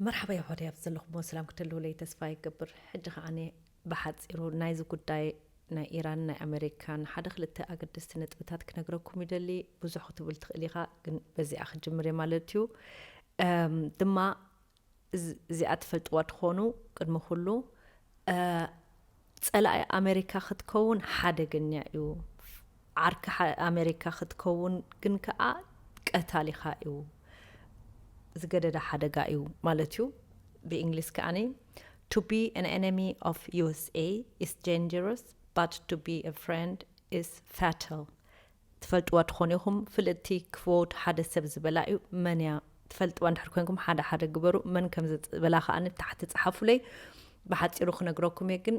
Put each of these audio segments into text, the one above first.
መርሓባ የሆርያ፣ ኣብ ዘለኹሞ ሰላም ክትህልውለይ ተስፋ ይገብር። ሕጂ ከዓኒ ብሓጺሩ ናይዚ ጉዳይ ናይ ኢራን ናይ ኣሜሪካን ሓደ ክልተ ኣገደስቲ ነጥብታት ክነግረኩም ይደሊ። ብዙሕ ክትብል ትኽእል ኢኻ፣ ግን በዚኣ ክጅምር እየ ማለት እዩ። እም፣ ድማ እዚ- እዚኣ ትፈልጥዋ ትኾኑ፣ ቅድሚ ኩሉ፣ እ፣ ጸላኢ ኣሜሪካ ክትከውን ሓደገኛ እዩ። ዓርኪ ሓ- ኣሜሪካ ክትከውን ግን ከኣ ቀታሊኻ እዩ። ዝገደደ ሓደጋ እዩ ማለት እዩ። ብእንግሊዝ ከኣኒ to be an enemy of U S A is dangerous, but to be a friend is fatal። ትፈልጥዋ ትኾኑ ኢኹም። ፍልጥቲ ክፎርድ ሓደ ሰብ ዝበላ እዩ። መን እያ? ትፈልጥዋ እንድሕር ኮንኩም ሓደ ሓደ ግበሩ። መን ከም ዝበላ ከኣኒ ታሕቲ ጸሓፉለይ። ብሓጺሩ ክነግረኩም እየ፣ ግን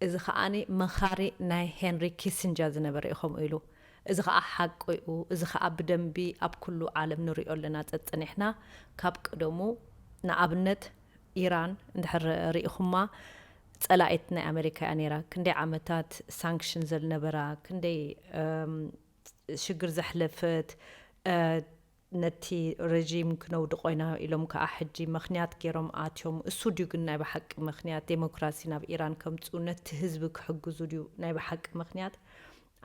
እዚ ከኣኒ መኻሪ ናይ ሄንሪ ኪሲንጀር ዝነበረ እዩ ከምኡ ኢሉ። እዚ ከኣ ሓቁ እዩ። እዚ ከኣ ብደንቢ ኣብ ኩሉ ዓለም ንሪኦ ኣለና ጸጸኒሕና። ካብ ቀደሙ ንኣብነት ኢራን እንድሕር ርኢኹማ ጸላኢት ናይ ኣሜሪካ እያ ነይራ። ክንደይ ዓመታት ሳንክሽን ዝነበራ፣ ክንደይ እም፣ ሽግር ዘሕለፈት፣ እ፣ ነቲ ረጂም ክነውድቆ ኢና ኢሎም ከኣ ሕጂ ምኽንያት ገይሮም ኣትዮም። እሱ ድዩ ግን ናይ ብሓቂ ምኽንያት ዴሞክራሲ ናብ ኢራን ከምጽኡ ነቲ ህዝቢ ክሕግዙ ድዩ ናይ ብሓቂ ምኽንያት?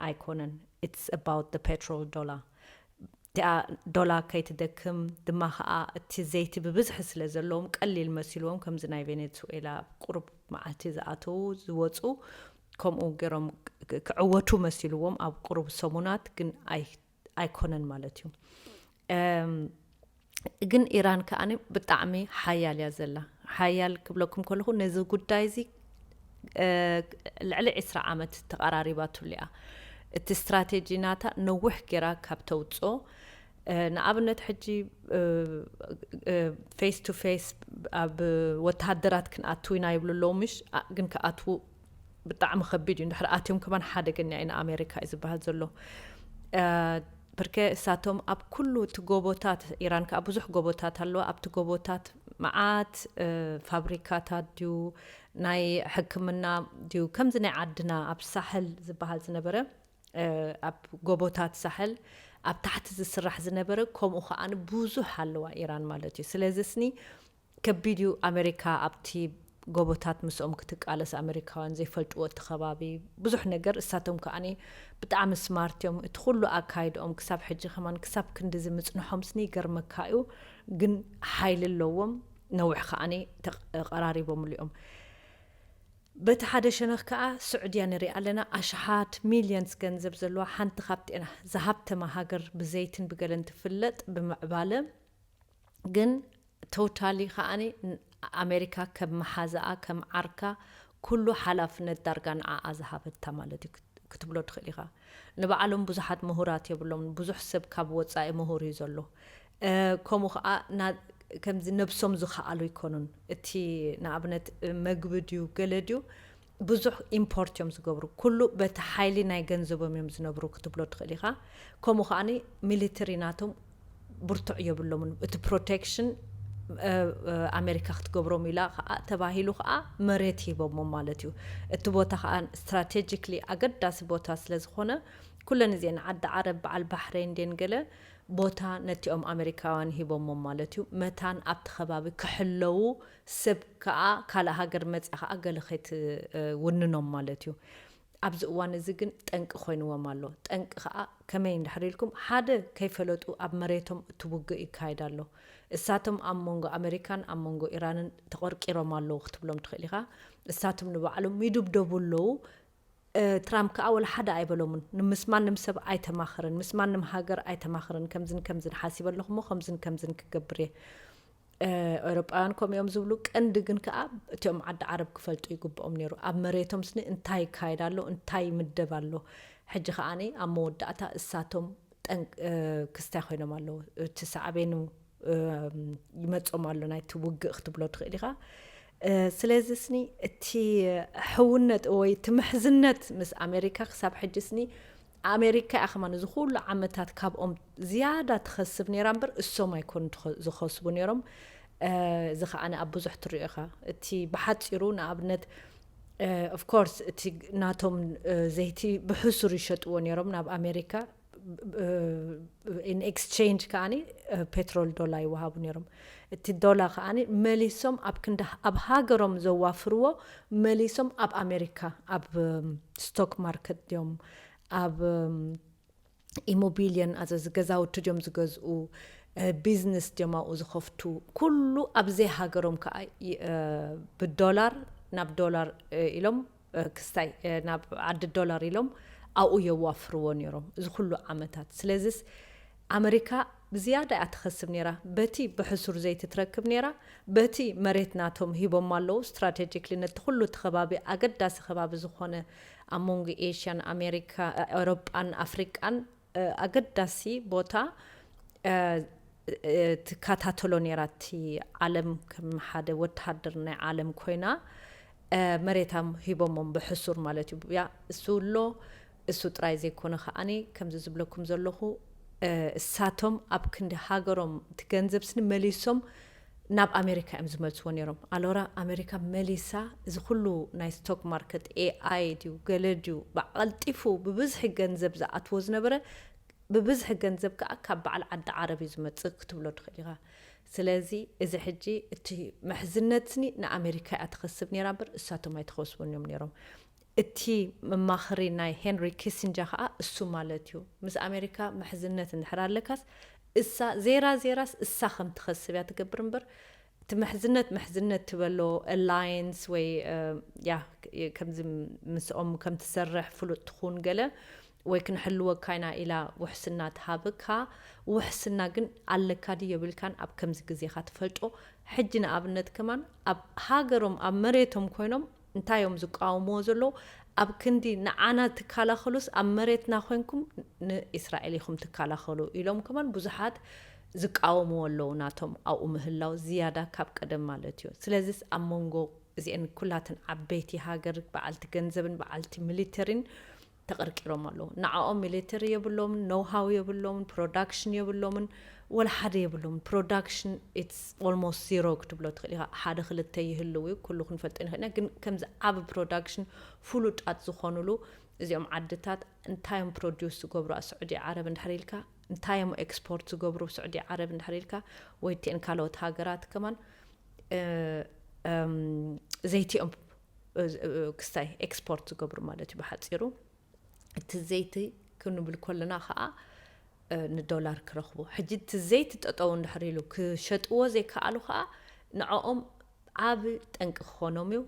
ኣይኮነን። It's about the petrol dollar። እቲኣ ዶላር ከይትደክም ድማ ከኣ እቲ ዘይቲ ብብዝሒ ስለ ዘለዎም ቀሊል መሲልዎም፣ ከምዚ ናይ ቬኔዙዌላ ኣብ ቁሩብ መዓልቲ ዝኣተዉ ዝወጹ ከምኡ ገይሮም ክ- ክዕወቱ መሲልዎም ኣብ ቁሩብ ሰሙናት፣ ግን ኣይ- ኣይኮነን ማለት እዩ። እም፣ ግን ኢራን ከኣ ብጣዕሚ ሓያል እያ ዘላ። ሓያል ክብለኩም ከለኹ ነዚ ጉዳይ እዚ እ፣ ልዕሊ ዕስራ ዓመት ተቐራሪባትሉ እያ። እቲ ስትራቴጂ ናታ ነዊሕ ገይራ ካብ ተውፅኦ፣ እ፣ ንኣብነት ሕጂ ፌስ ቱ ፌስ ኣብ ወተሃደራት ክንኣትው ኢና ይብሉ ኣለዉ፣ ምሽ ኣ- ግን ክኣትዉ ብጣዕሚ ከቢድ እዩ። እንድሕር ኣትዮም ከማን ሓደገኛ እዩ ንኣሜሪካ እዩ ዝበሃል ዘሎ። እ፣ ብርከ እሳቶም ኣብ ኩሉ እቲ ጎቦታት፣ ኢራን ከዓ ብዙሕ ጎቦታት ኣለዋ። ኣብቲ ጎቦታት መዓት እ፣ ፋብሪካታት ድዩ ናይ ሕክምና ድዩ ከምዚ ናይ ዓድና ኣብ ሳሕል ዝበሃል ዝነበረ እ፣ ኣብ ጎቦታት ሳሕል ኣብ ታሕቲ ዝስራሕ ዝነበረ ከምኡ ከዓኒ ብዙሕ ኣለዋ ኢራን ማለት እዩ። ስለዚ ስኒ ከቢድ እዩ ኣሜሪካ ኣብቲ ጎቦታት ምስኦም ክትቃለስ፣ ኣሜሪካውያን ዘይፈልጥዎ እቲ ከባቢ ብዙሕ ነገር። እሳቶም ከዓኒ ብጣዕሚ ስማርት እዮም። እቲ ኩሉ ኣካይድኦም ክሳብ ሕጂ ከማን ክሳብ ክንድዚ ምጽንሖም ስኒ ይገርመካ እዩ። ግን ሓይሊ ኣለዎም፣ ነዊሕ ከዓኒ ተቐራሪቦምሉ እዮም። በቲ ሓደ ሸነኽ ከኣ ስዑድያ ንሪኣ ኣለና። ኣሽሓት ሚልዮንስ ገንዘብ ዘለዋ ሓንቲ ካብቲ ዝሃብተማ ሃገር ብዘይትን ብገለን ትፍለጥ ብምዕባለ ግን ቶታሊ ከዓኒ ኣሜሪካ ከም መሓዛኣ ከም ዓርካ ኩሉ ሓላፍነት ዳርጋ ንዓኣ ዝሃበታ ማለት እዩ ክት- ክትብሎ ትኽእል ኢኻ። ንባዕሎም ብዙሓት ምሁራት የብሎምን። ብዙሕ ሰብ ካብ ወፃኢ ምሁር እዩ ዘሎ። እ፣ ከምኡ ከዓ ና- ከምዚ ነብሶም ዝኸኣሉ ኣይኮኑን። እቲ ንኣብነት መግቢ ድዩ ገለ ድዩ ብዙሕ ኢምፖርት እዮም ዝገብሩ። ኩሉ በቲ ሓይሊ ናይ ገንዘቦም እዮም ዝነብሩ ክትብሎ ትኽእል ኢኻ። ከምኡ ከዓኒ ሚሊተሪ ናቶም ብርቱዕ የብሎምን። እቲ ፕሮቴክሽን ኣሜሪካ ክትገብሮም ኢላ ከዓ ተባሂሉ ከዓ መሬት ሂቦሞም ማለት እዩ። እቲ ቦታ ከዓ ስትራቴጂክሊ ኣገዳሲ ቦታ ስለ ዝኾነ ኩለን እዚአን ዓዲ ዓረብ በዓል ባሕሬን እንድየን ገለ ቦታ ነቲኦም ኣሜሪካውያን ሂቦሞም ማለት እዩ። መታን ኣብቲ ከባቢ ክሕለዉ ሰብ ከዓ ካልእ ሃገር መፅያ ከዓ ገለ ከይትውንኖም ማለት እዩ። ኣብዚ እዋን እዚ ግን ጠንቂ ኮይንዎም ኣሎ። ጠንቂ ከዓ ከመይ እንድሕር ኢልኩም ሓደ ከይፈለጡ ኣብ መሬቶም እቲ ውግእ ይካየድ ኣሎ። እሳቶም ኣብ መንጎ ኣሜሪካን ኣብ መንጎ ኢራንን ተቆርቂሮም ኣለዉ ክትብሎም ትኽእል ኢኻ። እሳቶም ንባዕሎም ይድብደቡ ኣለዉ። እ፣ ትራምፕ ከዓ ወላ ሓደ ኣይበሎምን። ምስ ማንም ሰብ ኣይተማኽርን፣ ምስ ማንም ሃገር ኣይተማኽርን። ከምዝን ከምዝን ሓሲበ ኣለኹ እሞ ከምዝን ከምዝን ክገብር እየ። እ፣ ኤውሮጳውያን ከምኡ እዮም ዝብሉ። ቀንዲ ግን ከዓ እቲኦም ዓዲ ዓረብ ክፈልጡ ይግብኦም ነይሩ። ኣብ መሬቶም ስኒ እንታይ ይካየድ ኣሎ፣ እንታይ ይምደብ ኣሎ። ሕጂ ከዓኒ ኣብ መወዳእታ እሳቶም ጠንቅ ክስታይ ኮይኖም ኣለዉ። እቲ ሳዕቤኑ ይመጾም ኣሎ ናይቲ ውግእ ክትብሎ ትኽእል ኢኻ። ስለዚ ስኒ እቲ ሕውነት ወይ እቲ ምሕዝነት ምስ ኣሜሪካ ክሳብ ሕጂ ስኒ ኣሜሪካ እያ ከማን እዚ ኩሉ ዓመታት ካብኦም ዝያዳ ትኸስብ ነይራ እምበር እሶም ኣይኮኑ ዝኸስቡ ነይሮም። እዚ ከዓነ ኣብ ብዙሕ ትሪኦ ኢኻ። እቲ ብሓፂሩ ንኣብነት ኦፍኮርስ እቲ ናቶም ዘይቲ ብሕሱር ይሸጥዎ ነይሮም ናብ ኣሜሪካ። in exchange ከዓኒ ፔትሮል ዶላ ይወሃቡ ነይሮም። እቲ ዶላ ከዓኒ መሊሶም ኣብ ክንዲ ኣብ ሃገሮም ዘዋፍርዎ መሊሶም ኣብ ኣሜሪካ ኣብ ስቶክ ማርኬት ድዮም ኣብ ኢሞቢልየን ኣዘዚ ገዛውቲ ድዮም ዝገዝኡ፣ ቢዝነስ ድዮም ኣብኡ ዝኸፍቱ፣ ኩሉ ኣብዘይ ሃገሮም ከዓ ብዶላር ናብ ዶላር ኢሎም ክስታይ ናብ ዓዲ ዶላር ኢሎም ኣብኡ የዋፍርዎ ነይሮም እዚ ኩሉ ዓመታት። ስለዚስ ኣመሪካ ብዝያዳ እያ ትኸስብ ነይራ። በቲ ብሕሱር ዘይቲ ትረክብ ነይራ፣ በቲ መሬት ናቶም ሂቦም ኣለዉ። ስትራቴጂክሊ ነቲ ኩሉ እቲ ከባቢ ኣገዳሲ ከባቢ ዝኾነ ኣብ መንጎ ኤሽያን ኣሜሪካ፣ ኤውሮጳን ኣፍሪቃን ኣገዳሲ ቦታ ትከታተሎ ነይራ። እቲ ዓለም ከም ሓደ ወተሃደር ናይ ዓለም ኮይና መሬታም ሂቦሞም ብሕሱር ማለት እዩ። ያ እሱ ኣሎ። እሱ ጥራይ ዘይኮነ ከዓኒ ከምዚ ዝብለኩም ዘለኹ እሳቶም ኣብ ክንዲ ሃገሮም እቲ ገንዘብ ስኒ መሊሶም ናብ ኣሜሪካ እዮም ዝመልስዎ ነይሮም። ኣሎራ ኣሜሪካ መሊሳ እዚ ኩሉ ናይ ስቶክ ማርኬት ኤኣይ ድዩ ገለ ድዩ ብቐልጢፉ ብብዝሒ ገንዘብ ዝኣትዎ ዝነበረ ብብዝሒ ገንዘብ ከዓ ካብ በዓል ዓዲ ዓረብ እዩ ዝመፅእ ክትብሎ ትኽእል ኢኻ። ስለዚ እዚ ሕጂ እቲ ምሕዝነት ስኒ ንኣሜሪካ እያ ትኸስብ ነይራ እምበር እሳቶም ኣይተኸስቡን እዮም ነይሮም። እቲ መማኽሪ ናይ ሄንሪ ኪሲንጀር ከዓ እሱ ማለት እዩ። ምስ ኣሜሪካ ምሕዝነት እንድሕር ኣለካስ እሳ ዜራ ዜራስ እሳ ከም ትኸስብ እያ ትገብር እምበር እቲ ምሕዝነት ምሕዝነት ትበሎ ኣላየንስ ወይ ያ ከምዚ ምስኦም ከም ትሰርሕ ፍሉጥ ትኹን ገለ ወይ ክንሕልወካ ኢና ኢላ ውሕስና ትሃብካ። ውሕስና ግን ኣለካ ድዩ የብልካን ኣብ ከምዚ ግዜኻ ትፈልጦ። ሕጂ ንኣብነት ከማን ኣብ ሃገሮም ኣብ መሬቶም ኮይኖም እንታይ እዮም ዝቃወምዎ ዘለዉ? ኣብ ክንዲ ንዓና ትከላኸሉስ ኣብ መሬትና ኮይንኩም ንእስራኤል ኢኹም ትከላኸሉ ኢሎም ከማን ብዙሓት ዝቃወምዎ ኣለዉ። ናቶም ኣብኡ ምህላው ዝያዳ ካብ ቀደም ማለት እዩ። ስለዚስ ኣብ መንጎ እዚአን ኩላተን ዓበይቲ ሃገር በዓልቲ ገንዘብን በዓልቲ ሚሊተሪን ተቐርቂሮም ኣለዉ። ንዓኦም ሚሊተሪ የብሎምን፣ ኖውሃው የብሎምን፣ ፕሮዳክሽን የብሎምን፣ ወላ ሓደ የብሎምን። ፕሮዳክሽን ኢትስ ኦልሞስት ዚሮ ክትብሎ ትኽእል ኢኻ። ሓደ ክልተ ይህልው እዩ፣ ኩሉ ክንፈልጦ ንኽእል ኢና። ግን ከምዚ ዓብ ፕሮዳክሽን ፍሉጣት ዝኾኑሉ እዚኦም ዓድታት እንታይ እዮም ፕሮዲውስ ዝገብሩ? ኣብ ስዑዲ ዓረብ እንድሕር ኢልካ እንታይ እዮም ኤክስፖርት ዝገብሩ? ስዑዲ ዓረብ እንድሕር ኢልካ ወይ ቲአን ካልኦት ሃገራት ከማን ዘይቲኦም ክስታይ ኤክስፖርት ዝገብሩ ማለት እዩ ብሓፂሩ። እቲ ዘይቲ ክንብል ከለና ከዓ ንዶላር ክረኽቡ። ሕጂ እቲ ዘይቲ ጠጠው እንድሕር ኢሉ ክሸጥዎ ዘይከኣሉ ከዓ ንዕኦም ዓብ ጠንቂ ክኾኖም እዩ።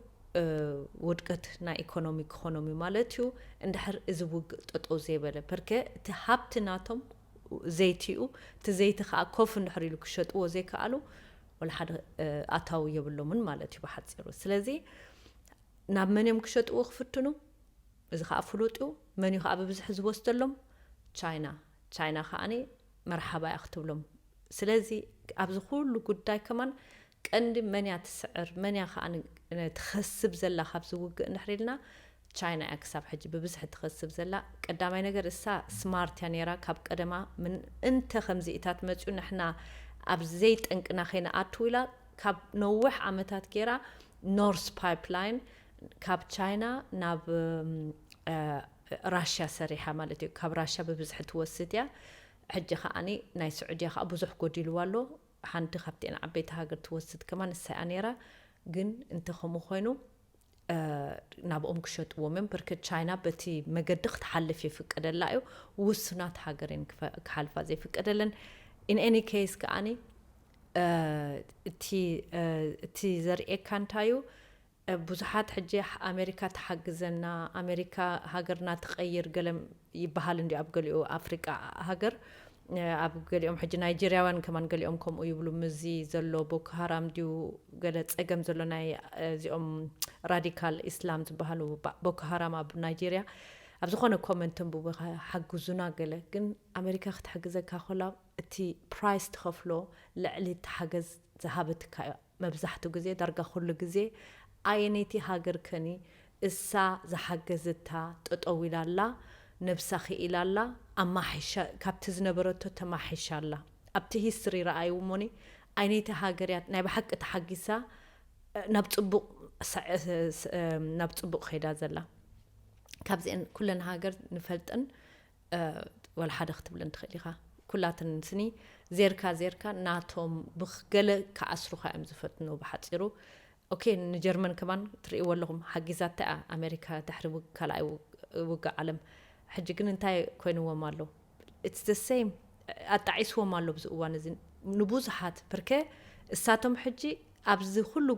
ውድቀት ናይ ኢኮኖሚ ክኾኖም እዩ ማለት እዩ። እንድሕር እዚ ውግእ ጠጠው ዘይበለ ፐርከ እቲ ሃብቲ ናቶም ዘይቲኡ እቲ ዘይቲ ከዓ ኮፍ እንድሕር ኢሉ ክሸጥዎ ዘይከኣሉ ወላ ሓደ ኣታዊ የብሎምን ማለት እዩ ብሓፂሩ። ስለዚ ናብ መን እዮም ክሸጥዎ ክፍትኑ? እዚ ከዓ ፍሉጥ እዩ። መን እዩ ከዓ ብብዝሒ ዝወስደሎም? ቻይና። ቻይና ከዓኒ መርሓባ እያ ክትብሎም። ስለዚ ኣብዚ ኩሉ ጉዳይ ከማን ቀንዲ መን እያ ትስዕር፣ መን እያ ከዓ ትኸስብ ዘላ ካብዚ ውግእ እንድሕር ኢልና ቻይና እያ ክሳብ ሕጂ ብብዝሒ ትኸስብ ዘላ። ቀዳማይ ነገር እሳ ስማርት እያ ነይራ ካብ ቀደማ። ምን እንተ ከምዚ ኢታት መፅኡ ንሕና ኣብ ዘይጠንቅና ከይንኣትው ኢላ ካብ ነዊሕ ዓመታት ገይራ ኖርስ ፓይፕላይን ካብ ቻይና ናብ ራሽያ ሰሪሓ ማለት እዩ። ካብ ራሽያ ብብዝሒ ትወስድ እያ። ሕጂ ከዓኒ ናይ ስዑድያ ከዓ ብዙሕ ጎዲልዋ ኣሎ። ሓንቲ ካብቲአን ዓበይቲ ሃገር ትወስድ ከማን ንሳ እያ ነይራ። ግን እንተ ከምኡ ኮይኑ ናብኦም ክሸጥዎም እዮም። በርከት ቻይና በቲ መገዲ ክትሓልፍ የፍቀደላ እዩ። ውሱናት ሃገር እየን ክሓልፋ ዘይፍቀደለን። ኢን ኤኒ ኬስ ከዓኒ እቲ ዘርእየካ እንታይ እዩ? ብዙሓት ሕጂ ኣሜሪካ ትሓግዘና፣ ኣሜሪካ ሃገርና ትቐይር ገለ ይበሃል እንዲ ኣብ ገሊኡ ኣፍሪቃ ሃገር። ኣብ ገሊኦም ሕጂ ናይጀርያውያን ከማን ገሊኦም ከምኡ ይብሉ። ምዚ ዘሎ ቦኮ ሃራም ድዩ ገለ ጸገም ዘሎ ናይ እዚኦም ራዲካል ኢስላም ዝበሃሉ ቦኮ ሃራም ኣብ ናይጀርያ ኣብ ዝኾነ ኮመንት ተንብቡ ሓግዙና ገለ። ግን ኣሜሪካ ክትሕግዘካ ኮላ እቲ ፕራይስ ትኸፍሎ ልዕሊ እቲ ሓገዝ ዝሃበትካ እዩ። መብዛሕትኡ ግዜ ዳርጋ ኩሉ ግዜ ኣየነይቲ ሃገር ከኒ እሳ ዝሓገዘታ ጠጠው ኢላ ኣላ፣ ነብሳ ክኢላ ኣላ፣ ኣማሒሻ ካብቲ ዝነበረቶ ተማሒሻ ኣላ። ኣብቲ ሂስትሪ ረኣይዎ እሞኒ ኣየነይቲ ሃገር እያ ናይ ብሓቂ ተሓጊሳ ናብ ፅቡቕ ናብ ፅቡቕ ከይዳ ዘላ። ካብዚአን ኩለን ሃገር ንፈልጠን ወላ ሓደ ክትብለን ትኽእል ኢኻ። ኩላተን ስኒ ዜርካ ዜርካ ናቶም ብገለ ክኣስሩኻ እዮም ዝፈትኑ። ብሓፂሩ ኦኬ፣ ንጀርመን ከማን ትርእይዎ ኣለኹም፣ ሓጊዛታ እያ ኣሜሪካ ድሕሪ ውግ- ካልኣይ ውግ- ውግእ ዓለም። ሕጂ ግን እንታይ ኮይንዎም ኣሎ? It's the same፣ ኣጣዒስዎም ኣሎ ኣብዚ እዋን እዚ ንብዙሓት። ብርከ እሳቶም ሕጂ ኣብዚ ኩሉ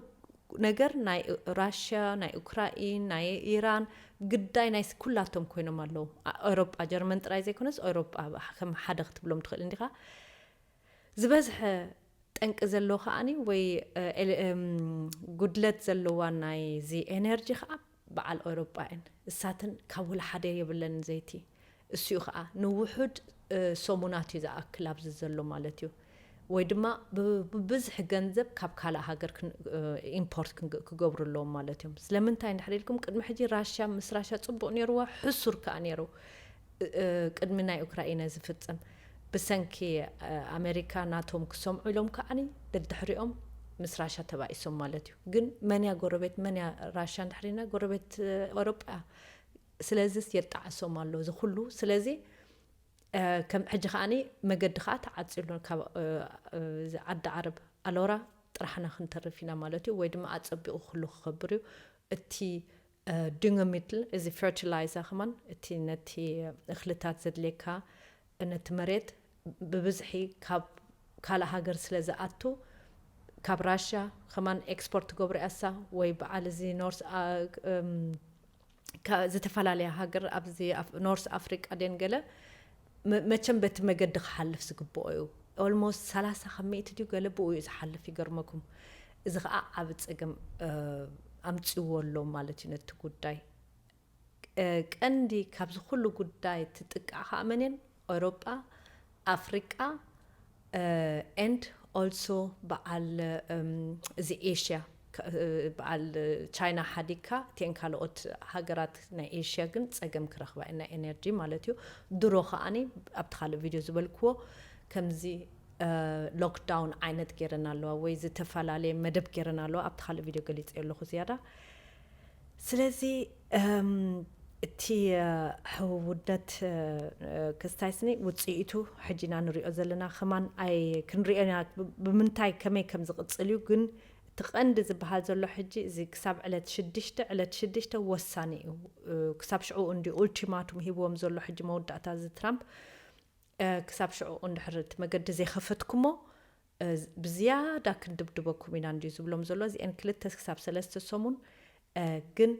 ነገር ናይ ራሽያ፣ ናይ ኡክራይን፣ ናይ ኢራን ግዳይ ናይ ኩላቶም ኮይኖም ኣለዉ። ኣውሮጳ፣ ጀርመን ጥራይ ዘይኮነስ ኣውሮጳ ከም ሓደ ክትብሎም ትኽእል እንዲኻ። ዝበዝሐ ጠንቂ ዘለዎ ከዓኒ ወይ ጉድለት ዘለዋ ናይዚ ኤነርጂ ከዓ በዓል ኣውሮጳ እየን። እሳትን ካብ ወላ ሓደ የብለን ዘይቲ። እሱዩ ከዓ ንውሑድ ሰሙናት እዩ ዝኣክል ኣብዚ ዘሎ ማለት እዩ። ወይ ድማ ብብዝሒ ገንዘብ ካብ ካልእ ሃገር ኢምፖርት ክገብሩ ኣለዎም ማለት እዮም። ስለምንታይ እንድሕር ኢልኩም ቅድሚ ሕጂ ራሽያ ምስ ራሽያ ፅቡቅ ነይርዋ፣ ሕሱር ከዓ ነይሩ። ቅድሚ ናይ ኡክራይና ዝፍፅም ብሰንኪ ኣሜሪካ ናቶም ክሰምዑ ኢሎም ከዓኒ ደድሕሪኦም ምስ ራሻ ተባኢሶም ማለት እዩ። ግን መንያ ጎረቤት መንያ ራሻ እንድሕሪና ጎረቤት ኣውሮጳ። ስለዚስ የጣዕሶም ኣሎ እዚ ኩሉ። ስለዚ ከም ሕጂ ከዓኒ መገዲ ከዓ ተዓፂሉ ካብ ዓዲ ዓረብ ኣሎራ ጥራሕና ክንተርፍ ኢና ማለት እዩ። ወይ ድማ ኣፀቢቑ ኩሉ ክኸብር እዩ። እቲ ድንገሚትል እዚ ፈርቲላይዘር ከማን እቲ ነቲ እኽልታት ዘድልየካ ነቲ መሬት ብብዝሒ ካብ ካልእ ሃገር ስለ ዝኣቱ ካብ ራሽያ ከማን ኤክስፖርት ትገብሮ ያሳ ወይ በዓል እዚ ኖርስ ዝተፈላለያ ሃገር ኣብዚ ኖርስ ኣፍሪቃ ደን ገለ መቸም በቲ መገዲ ክሓልፍ ዝግብኦ እዩ። ኦልሞስት ሰላሳ ካብ ሚእቲ ድዩ ገለ ብኡ እዩ ዝሓልፍ ይገርመኩም። እዚ ከዓ ዓብ ፀገም ኣምፅዎ ኣሎ ማለት እዩ ነቲ ጉዳይ። ቀንዲ ካብዚ ኩሉ ጉዳይ ትጥቃዕ ከዓ መንን? ኣውሮጳ፣ ኣፍሪቃ and also በዓል እዚ ኤሽያ በዓል ቻይና ሓዲግካ እቲአን ካልኦት ሃገራት ናይ ኤሽያ ግን ፀገም ክረኽባ ናይ ኤነርጂ ማለት እዩ። ድሮ ከዓኒ ኣብቲ ካልእ ቪድዮ ዝበልክዎ ከምዚ ሎክዳውን ዓይነት ገይረን ኣለዋ ወይ ዝተፈላለየ መደብ ገይረን ኣለዋ። ኣብቲ ካልእ ቪድዮ ገሊፀ ኣለኹ ዝያዳ። ስለዚ እቲ ሕውነት ክስታይ ስኒ ውፅኢቱ ሕጂና ንሪኦ ዘለና ከማን ኣይ ክንሪኦ ኢና። ብምንታይ ከመይ ከም ዝቕፅል እዩ ግን እቲ ቀንዲ ዝበሃል ዘሎ ሕጂ እዚ ክሳብ ዕለት ሽዱሽተ ዕለት ሽዱሽተ ወሳኒ እዩ። ክሳብ ሽዑ እንዲ ኡልቲማቱም ሂብዎም ዘሎ ሕጂ መወዳእታ እዚ ትራምፕ ክሳብ ሽዑ እንድሕር እቲ መገዲ ዘይኸፈትኩሞ ብዝያዳ ክንድብድበኩም ኢና እንዲዩ ዝብሎም ዘሎ። እዚአን ክልተ ክሳብ ሰለስተ ሰሙን ግን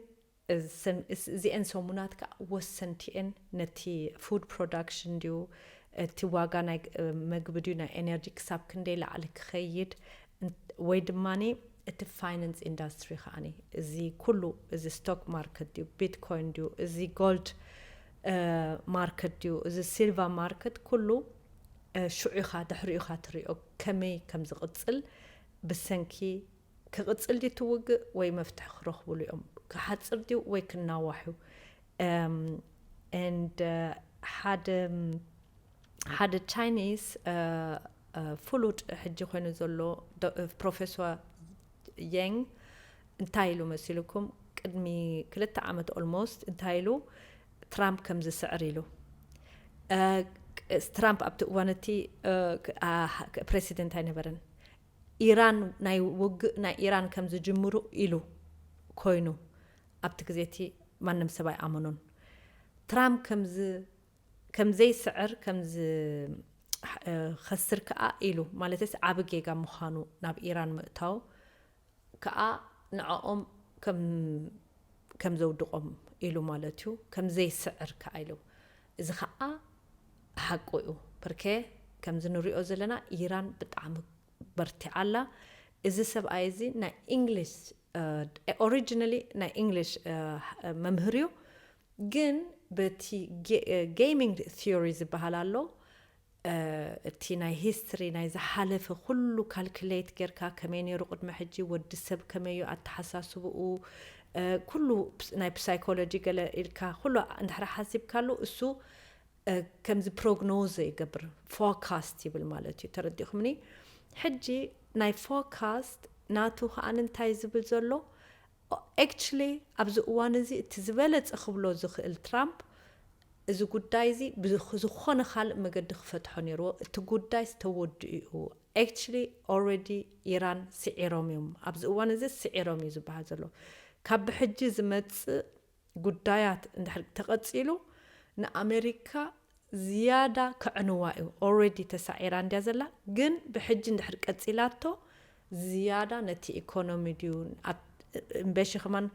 እዚአን ሰሙናት ከዓ ወሰንቲ እየን። ነቲ ፉድ ፕሮዳክሽን ድዩ እቲ ዋጋ ናይ መግቢ ድዩ ናይ ኤነርጂ ክሳብ ክንደይ ላዕሊ ክኸይድ ወይ ድማ እቲ ፋይናንስ ኢንዳስትሪ ከዓኒ እዚ ኩሉ እዚ ስቶክ ማርኬት ድዩ ቢትኮይን ድዩ እዚ ጎልድ ማርኬት ድዩ እዚ ሲልቨር ማርኬት ኩሉ ሽዑ ኢኻ ድሕሪኡ ኢኻ ትሪኦ ከመይ ከም ዝቕፅል ብሰንኪ ክቕፅል ድዩ ትውግእ ወይ መፍትሒ ክረኽብሉ እዮም ክሓፅር ድዩ ወይ ክናዋሕ እዩ። And ሓደ ሓደ ቻይኒስ ፍሉጥ ሕጂ ኮይኑ ዘሎ ፕሮፌሰር የንግ እንታይ ኢሉ መሲልኩም ቅድሚ ክልተ ዓመት ኦልሞስት እንታይ ኢሉ ትራምፕ ከም ዝስዕር ኢሉ። ትራምፕ ኣብቲ እዋን እቲ ፕሬሲደንት ኣይነበረን። ኢራን ናይ ውግእ ናይ ኢራን ከም ዝጅምሩ ኢሉ ኮይኑ ኣብቲ ግዜ እቲ ማንም ሰብ ኣይኣመኖን። ትራምፕ ከም ከምዘይስዕር ከም ዝኸስር ከዓ ኢሉ ማለትስ ዓብ ጌጋ ምዃኑ ናብ ኢራን ምእታው ከዓ ንዕኦም ከም ዘውድቖም ኢሉ ማለት እዩ። ከም ዘይስዕር ከዓ ኢሉ እዚ ከዓ ሓቁ እዩ። ፕርኬ ከምዚ ንሪኦ ዘለና ኢራን ብጣዕሚ በርቲዓ ኣላ። እዚ ሰብኣይ እዚ ናይ ኢንግሊሽ ኦሪጂናሊ ናይ ኢንግሊሽ መምህር እዩ። ግን በቲ ጌሚንግ ቲዮሪ ዝበሃል ኣሎ እቲ ናይ ሂስትሪ ናይ ዝሓለፈ ኩሉ ካልኩሌት ጌርካ ከመይ ነይሩ ቅድሚ ሕጂ ወዲ ሰብ ከመይ እዩ ኣተሓሳስብኡ ኩሉ ናይ ፕሳይኮሎጂ ገለ ኢልካ ኩሉ እንድሕር ሓሲብካሉ እሱ ከምዚ ፕሮግኖዘ ይገብር ፎካስት ይብል ማለት እዩ። ተረዲእኩምኒ? ሕጂ ናይ ፎካስት ናቱ ከዓን እንታይ ዝብል ዘሎ actually ኣብዚ እዋን እዚ እቲ ዝበለፀ ክብሎ ዝኽእል ትራምፕ እዚ ጉዳይ እዚ ብዝኾነ ካልእ መገዲ ክፈትሖ ነይርዎ። እቲ ጉዳይ ዝተወድኡ እዩ። Actually already ኢራን ስዒሮም እዮም። ኣብዚ እዋን እዚ ስዒሮም እዩ ዝበሃል ዘሎ። ካብ ብሕጂ ዝመጽእ ጉዳያት እንድሕር ተቐጺሉ ንኣሜሪካ ዝያዳ ከዕንዋ እዩ። Already ተሳዒራ እንድያ ዘላ፣ ግን ብሕጂ እንድሕር ቀጺላቶ ዝያዳ ነቲ ኢኮኖሚ ድዩ እምበሺ ከማን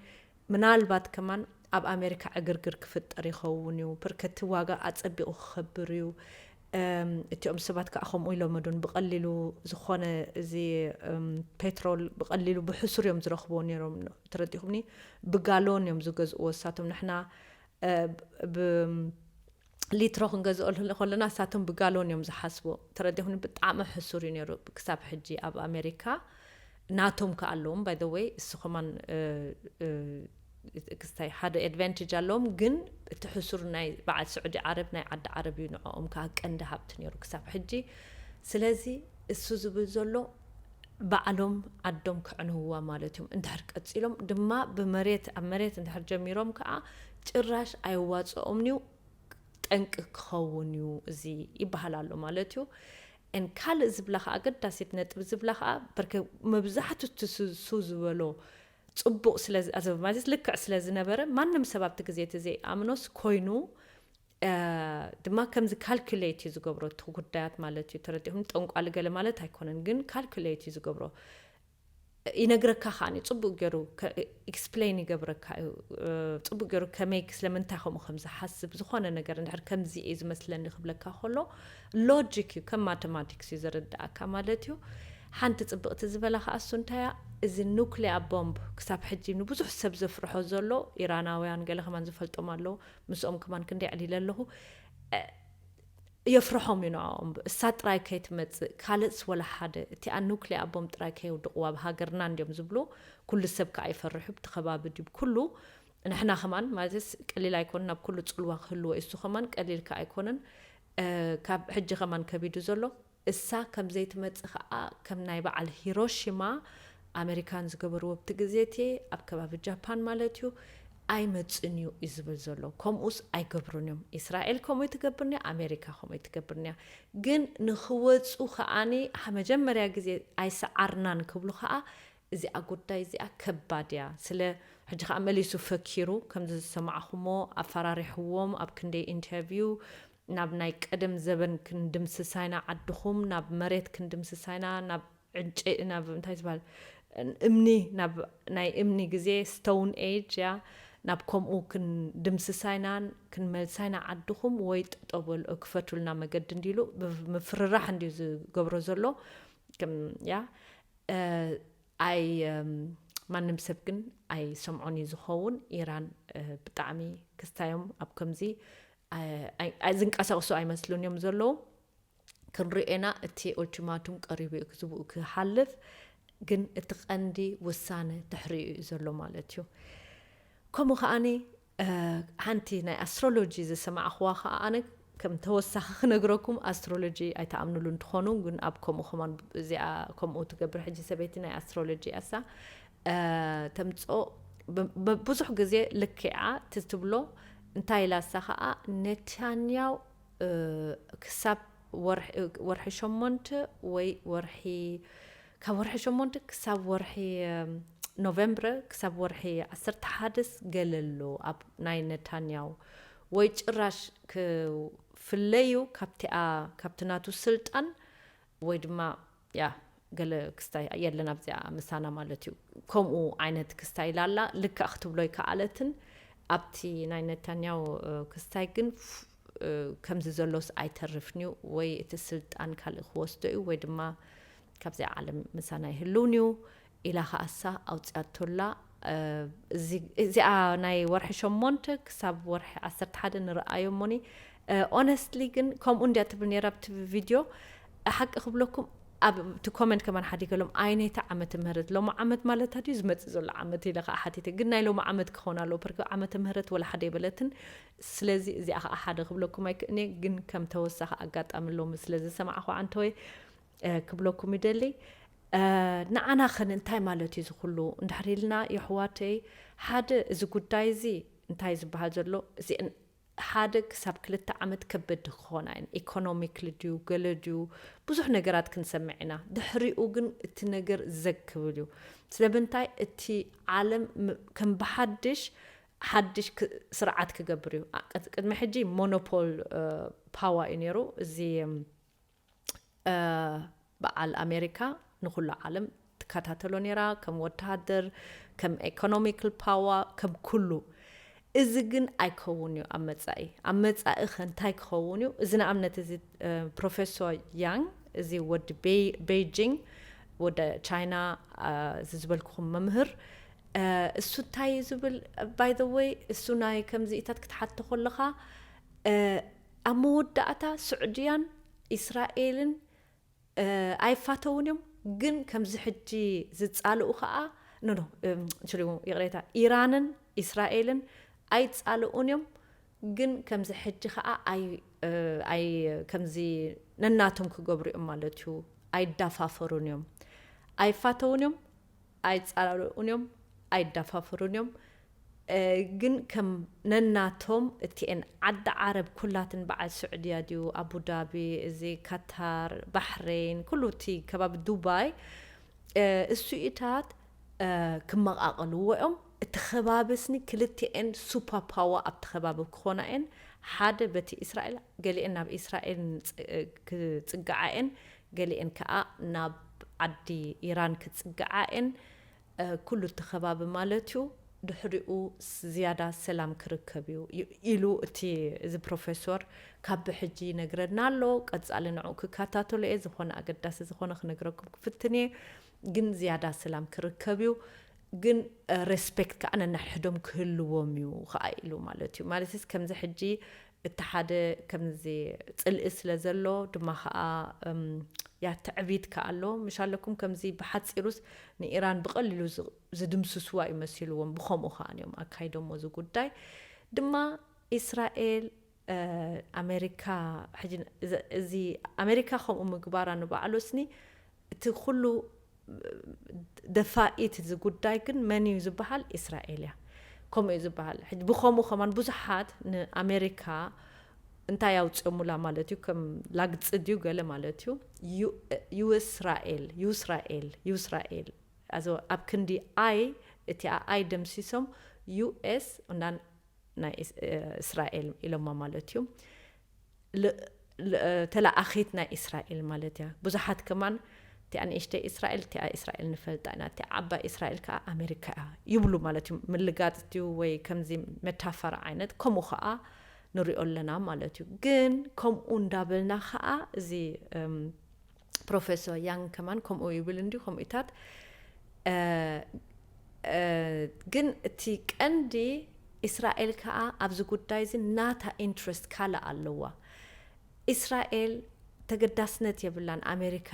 ምናልባት ከማን ኣብ ኣሜሪካ ዕግርግር ክፍጠር ይኸውን እዩ። ፕርከቲ ዋጋ ኣጸቢቑ ክኸብር እዩ። እቲኦም ሰባት ከዓ ከምኡ ኢሎም ዱን ብቐሊሉ ዝኾነ እዚ ፔትሮል ብቐሊሉ ብሕሱር እዮም ዝረኽብዎ ነይሮም። ተረዲኹምኒ? ብጋሎን እዮም ዝገዝእዎ እሳቶም። ንሕና ሊትሮ ክንገዝኦ ከለና እሳቶም ብጋሎን እዮም ዝሓስቡ። ተረዲኹኒ? ብጣዕሚ ሕሱር እዩ ነይሩ ክሳብ ሕጂ ኣብ ኣሜሪካ። ናቶም ከ ኣለዎም by the way። እሱ ከማን ክስታይ ሓደ advantage ኣለዎም፣ ግን እቲ ሕሱር ናይ በዓል ስዑዲ ዓረብ ናይ ዓዲ ዓረብ እዩ ንዕኦም ከዓ ቀንዲ ሃብቲ ነይሩ ክሳብ ሕጂ። ስለዚ እሱ ዝብል ዘሎ ባዕሎም ዓዶም ከዕንውዋ ማለት እዮም። እንድሕር ቀፂሎም ድማ ብመሬት ኣብ መሬት እንድሕር ጀሚሮም ከዓ ጭራሽ ኣይዋፅኦም እዩ። ጠንቂ ክኸውን እዩ እዚ ይበሃል ኣሎ ማለት እዩ። ን ካልእ ዝብላ ከዓ ኣገዳሲት ነጥቢ ዝብላ ከዓ በርከ መብዛሕቱ ትስሱ ዝበሎ ፅቡቕ ስለማለት ልክዕ ስለ ዝነበረ ማንም ሰብ ኣብቲ ግዜ እቲ ዘይኣምኖስ ኮይኑ ድማ ከምዚ ካልኩሌት እዩ ዝገብሮ እቲ ጉዳያት ማለት እዩ። ተረዲኹም? ጠንቋሊ ገለ ማለት ኣይኮነን፣ ግን ካልኩሌት እዩ ዝገብሮ። ይነግረካ ከዓኒ ፅቡቅ ገይሩ ኤክስፕሌን ይገብረካ እዩ። ፅቡቅ ገይሩ ከመይ ስለምንታይ ከምኡ ከም ዝሓስብ ዝኾነ ነገር እንድሕር ከምዚ እዩ ዝመስለኒ ክብለካ ከሎ ሎጂክ እዩ፣ ከም ማተማቲክስ እዩ ዘረድኣካ ማለት እዩ። ሓንቲ ፅብቅቲ ዝበላ ከዓ እሱ እንታያ፣ እዚ ኑክሊያ ቦምብ ክሳብ ሕጂ ንብዙሕ ሰብ ዘፍርሖ ዘሎ፣ ኢራናውያን ገለ ከማን ዝፈልጦም ኣለዉ፣ ምስኦም ከማን ክንደይ ዕሊለ ኣለኹ። የፍርሖም እዩ ንዕኦም። እሳ ጥራይ ከይትመጽእ ካልእስ ወላ ሓደ፣ እቲኣ ኑክሊያ ቦምብ ጥራይ ከየውድቕዋ ኣብ ሃገርና እንድዮም ዝብሉ። ኩሉ ሰብ ከዓ ይፈርሕ እዩ፣ ብቲ ከባቢ ድዩ ኩሉ። ንሕና ከማን ማለትስ ቀሊል ኣይኮነን፣ ኣብ ኩሉ ጽልዋ ክህልዎ እዩ። እሱ ከማን ቀሊል ከኣ ኣይኮነን። ካብ ሕጂ ከማን ከቢዱ ዘሎ እሳ ከም ዘይትመጽእ ከኣ ከም ናይ በዓል ሂሮሺማ ኣመሪካን ዝገበርዎ ኣብቲ ግዜ እቲ ኣብ ከባቢ ጃፓን ማለት እዩ ኣይመጽእን እዩ እዩ ዝብል ዘሎ። ከምኡስ ኣይገብሩን እዮም። እስራኤል ከምኡ ኣይትገብርን እያ፣ ኣሜሪካ ከምኡ ኣይትገብርን እያ። ግን ንኽወጹ ከኣኒ መጀመርያ ግዜ ኣይሰዓርናን ክብሉ ከኣ እዚኣ ጉዳይ እዚኣ ከባድ እያ። ስለ ሕጂ ከኣ መሊሱ ፈኪሩ ከምዚ ዝሰማዕኹሞ ኣፈራሪሕዎም ኣብ ክንደይ ኢንተርቪው ናብ ናይ ቀደም ዘበን ክንድምስሳ ኢና ዓድኹም፣ ናብ መሬት ክንድምስሳ ኢና፣ ናብ ዕንጨ ናብ እንታይ ዝበሃል እምኒ ናብ ናይ እምኒ ግዜ ስቶን ኤጅ እያ ናብ ከምኡ ክንድምስሳ ኢና ክንመልሳ ኢና ዓድኹም ወይ ጠጠው በሉ ክፈቱልና መገዲ እንዲሉ ምፍርራሕ እንዲዩ ዝገብሮ ዘሎ። ያ ኣይ ማንም ሰብ ግን ኣይሰምዖን እዩ ዝኸውን። ኢራን ብጣዕሚ ክስታዮም ኣብ ከምዚ ዝንቀሳቕሱ ኣይመስሉን እዮም ዘለዉ። ክንሪኤና እቲ ኦልቲማቱም ቀሪቡ እዩ ክዝብኡ ክሓልፍ፣ ግን እቲ ቀንዲ ውሳነ ድሕሪኡ እዩ ዘሎ ማለት እዩ። ከምኡ ከዓኒ ሓንቲ ናይ ኣስትሮሎጂ ዝሰማዕኽዋ ከዓ ኣነ ከም ተወሳኺ ክነግረኩም፣ ኣስትሮሎጂ ኣይተኣምኑሉ እንትኾኑ ግን ኣብ ከምኡ ከማን እዚኣ ከምኡ ትገብር ሕጂ ሰበይቲ ናይ ኣስትሮሎጂ እያ እሳ ተምፅኦ ብዙሕ ግዜ ልክዓ ትትብሎ እንታይ ኢላ እሳ ከዓ ነታንያው ክሳብ ወርሒ ሸሞንተ ወይ ወርሒ ካብ ወርሒ ሸሞንተ ክሳብ ወርሒ ኖቨምብረ ክሳብ ወርሒ ዓሰርተ ሓደስ ገለ ኣሎ ኣብ ናይ ነታንያው ወይ ጭራሽ ክፍለዩ ካብቲኣ ካብቲ ናቱ ስልጣን ወይ ድማ ያ ገለ ክስታይ የለን ኣብዚኣ ምሳና ማለት እዩ። ከምኡ ዓይነት ክስታይ ኢላላ ልክዕ ክትብሎ ይከኣለትን ኣብቲ ናይ ነታንያው ክስታይ ግን ከምዚ ዘሎስ ኣይተርፍን እዩ ወይ እቲ ስልጣን ካልእ ክወስዶ እዩ ወይ ድማ ካብዚኣ ዓለም ምሳና ይህልውን እዩ ኢላ ከኣሳ ኣውፅኣቶላ። እዚኣ ናይ ወርሒ ሸሞንተ ክሳብ ወርሒ ዓሰርተ ሓደ ንረኣዮ እሞኒ ኦነስትሊ ግን ከምኡ እንድያ ትብል ነይራ ኣብቲ ቪድዮ። ሓቂ ክብለኩም ኣብቲ ኮመንት ከማን ሓዲገሎም ኣይነይቲ ዓመተ ምህረት ሎሚ ዓመት ማለት ድዩ ዝመፅእ ዘሎ ዓመት ኢለ ከዓ ሓቲተ። ግን ናይ ሎሚ ዓመት ክኸውን ኣለዎ ፕርክ ዓመተ ምህረት ወላ ሓደ የበለትን። ስለዚ እዚኣ ከዓ ሓደ ክብለኩም ኣይክእልንየ። ግን ከም ተወሳኺ ኣጋጣሚ ሎሚ ስለ ዝሰማዕኹ ዓንተወይ ክብለኩም ይደሊ። ንዓና ኸን እንታይ ማለት እዩ ዝኩሉ እንድሕር ኢልና የሕዋተይ ሓደ እዚ ጉዳይ እዚ እንታይ ዝበሃል ዘሎ እዚ ሓደ ክሳብ ክልተ ዓመት ከበድቲ ክኾና እየን። ኢኮኖሚክሊ ድዩ ገለ ድዩ ብዙሕ ነገራት ክንሰምዕ ኢና። ድሕሪኡ ግን እቲ ነገር ዘግ ክብል እዩ። ስለምንታይ? እቲ ዓለም ም- ከም ብሓድሽ ሓድሽ ክ- ስርዓት ክገብር እዩ። ኣ- ቅድ- ቅድሚ ሕጂ ሞኖፖል ፓዋ እዩ ነይሩ። እዚ እም፣ እ፣ በዓል ኣሜሪካ ንኩሉ ዓለም ትከታተሎ ነይራ፣ ከም ወተሃደር፣ ከም ኢኮኖሚካል ፓዋ፣ ከም ኩሉ። እዚ ግን ኣይከውን እዩ ኣብ መጻኢ። ኣብ መጻኢ ከ እንታይ ክኸውን እዩ? እዚ ንኣብነት እዚ እ፣ ፕሮፌሶር ያንግ፣ እዚ ወዲ ቤይ- ቤይጂንግ፣ ወደ ቻይና፣ እ፣ እዚ ዝበልኩኹም መምህር፣ እ፣ እሱ እንታይ እዩ ዝብል? ባይ ዘ ወይ እሱ ናይ ከምዚኢታት ክትሓቶ ከለኻ፣ እ፣ ኣብ መወዳእታ ስዑድያን እስራኤልን እ፣ ኣይፋተውን እዮም። ግን ከምዚ ሕጂ ዝጻልኡ ከኣ፣ ኖ ኖ እም፣ ሽሉ፣ ይቕሬታ፣ ኢራንን እስራኤልን ኣይጻልኡን እዮም። ግን ከምዚ ሕጂ ከኣ ኣይ እ፣ ኣይ ከምዚ ነናቶም ክገብሩ እዮም ማለት እዩ። ኣይዳፋፈሩን እዮም። ኣይፋተውን እዮም። ኣይጻላልኡን እዮም። ኣይዳፋፈሩን እዮም። እ፣ ግን ከም ነናቶም እቲኤን ዓዲ ዓረብ ኩላትን በዓል ስዑድያ ድዩ፣ ኣቡዳቢ፣ እዚ ካታር፣ ባሕሬን፣ ኩሉ እቲ ከባቢ ዱባይ፣ እ፣ እሱኢታት እ፣ ክመቓቐልዎ እዮም። እቲ ከባቢ ስኒ ክልቲኤን ሱፐር ፓወር ኣብቲ ከባቢ ክኾና እየን። ሓደ በቲ እስራኤል፣ ገሊኤን ናብ እስራኤል ንጽ- እ፣ ክጽግዓ እየን፣ ገሊኤን ከኣ ናብ ዓዲ ኢራን ክጽግዓ እየን። እ፣ ኩሉ እቲ ከባቢ ማለት እዩ። ድሕሪኡ ስ- ዝያዳ ሰላም ክርከብ እዩ ይ- ኢሉ እቲ እዚ ፕሮፌሶር ካብ ብሕጂ ይነግረና ኣሎ። ቀጻሊ ንዕኡ ክከታተሎ እየ። ዝኾነ ኣገዳሲ ዝኾነ ክነግረኩም ክፍትን እየ። ግን ዝያዳ ሰላም ክርከብ እዩ። ግን እ፣ ሬስፔክት ከዓ ነናሕድሕዶም ክህልዎም እዩ ከዓ ኢሉ ማለት እዩ። ማለትስ ከምዚ ሕጂ እቲ ሓደ ከምዚ ጽልኢ ስለ ዘሎ ድማ ከዓ እም፣ ያ ትዕቢት ከዓ ኣሎ። ምሽ ኣለኩም ከምዚ ብሓፂሩስ ንኢራን ብቐሊሉ ዝ- ዝድምስስዋ እዩ መሲልዎም። ብኸምኡ ከዓ እዮም ኣካይዶሞ እዚ ጉዳይ። ድማ እስራኤል እ፣ ኣሜሪካ ሕጂ እዚ- እዚ ኣሜሪካ ከምኡ ምግባራ ንባዕሉ ስኒ እቲ ኩሉ ደፋኢት እዚ ጉዳይ ግን መን እዩ ዝበሃል? እስራኤል እያ። ከምኡ እዩ ዝበሃል። ሕጂ ብኸምኡ ከማን ብዙሓት ንኣሜሪካ እንታይ ኣውፅኦሙላ ማለት እዩ፣ ከም ላግፂ ድዩ ገለ ማለት እዩ። ዩ- ዩስራኤል ዩስራኤል ዩስራኤል ኣዞ ኣብ ክንዲ ኣይ እቲኣ ኣይ ደምሲሶም ዩኤስ እና ናይ እስ- እ፣ እስራኤል ኢሎማ ማለት እዩ። ል- ል- እ፣ ተለኣኺት ናይ እስራኤል ማለት እያ። ብዙሓት ከማን እቲኣ ንእሽተይ እስራኤል እቲኣ እስራኤል ንፈልጣ ኢና፣ እቲኣ ዓባይ እስራኤል ከዓ ኣሜሪካ እያ ይብሉ ማለት እዩ። ምልጋጥ ድዩ ወይ ከምዚ መታፈራ ዓይነት ከምኡ ከዓ ንሪኦ ኣለና ማለት እዩ። ግን ከምኡ እንዳበልና ከዓ እዚ እም፣ ፕሮፌሰር ያንግ ከማን ከምኡ ይብል እንዲ ከምኡታት እ፣ እ፣ ግን እቲ ቀንዲ እስራኤል ከዓ ኣብዚ ጉዳይ እዚ ናታ ኢንትረስት ካልእ ኣለዋ። እስራኤል ተገዳስነት የብላን ኣሜሪካ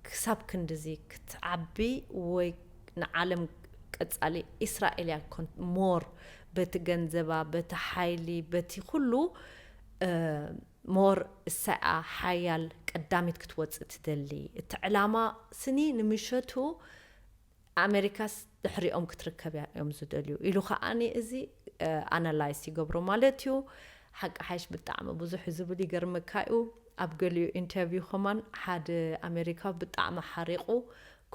ክሳብ ክንድዚ ክትዓቢ ወይ ንዓለም ቀጻሊ እስራኤል እያ ኮን- ሞር በቲ ገንዘባ በቲ ሓይሊ በቲ ኩሉ እ፣ ሞር እሳኣ ሓያል ቀዳሚት ክትወፅእ ትደሊ። እቲ ዕላማ ስኒ ንምሸቱ ኣሜሪካስ ድሕሪኦም ክትርከብ እያ እዮም ዝደልዩ ኢሉ ከዓኒ እዚ ኣናላይስ ይገብሮ ማለት እዩ። ሓቂ ሓይሽ ብጣዕሚ ብዙሕ ዝብል ይገርመካ እዩ። ኣብ ገሊኡ ኢንተርቪው ከማን ሓደ ኣሜሪካዊ ብጣዕሚ ሓሪቑ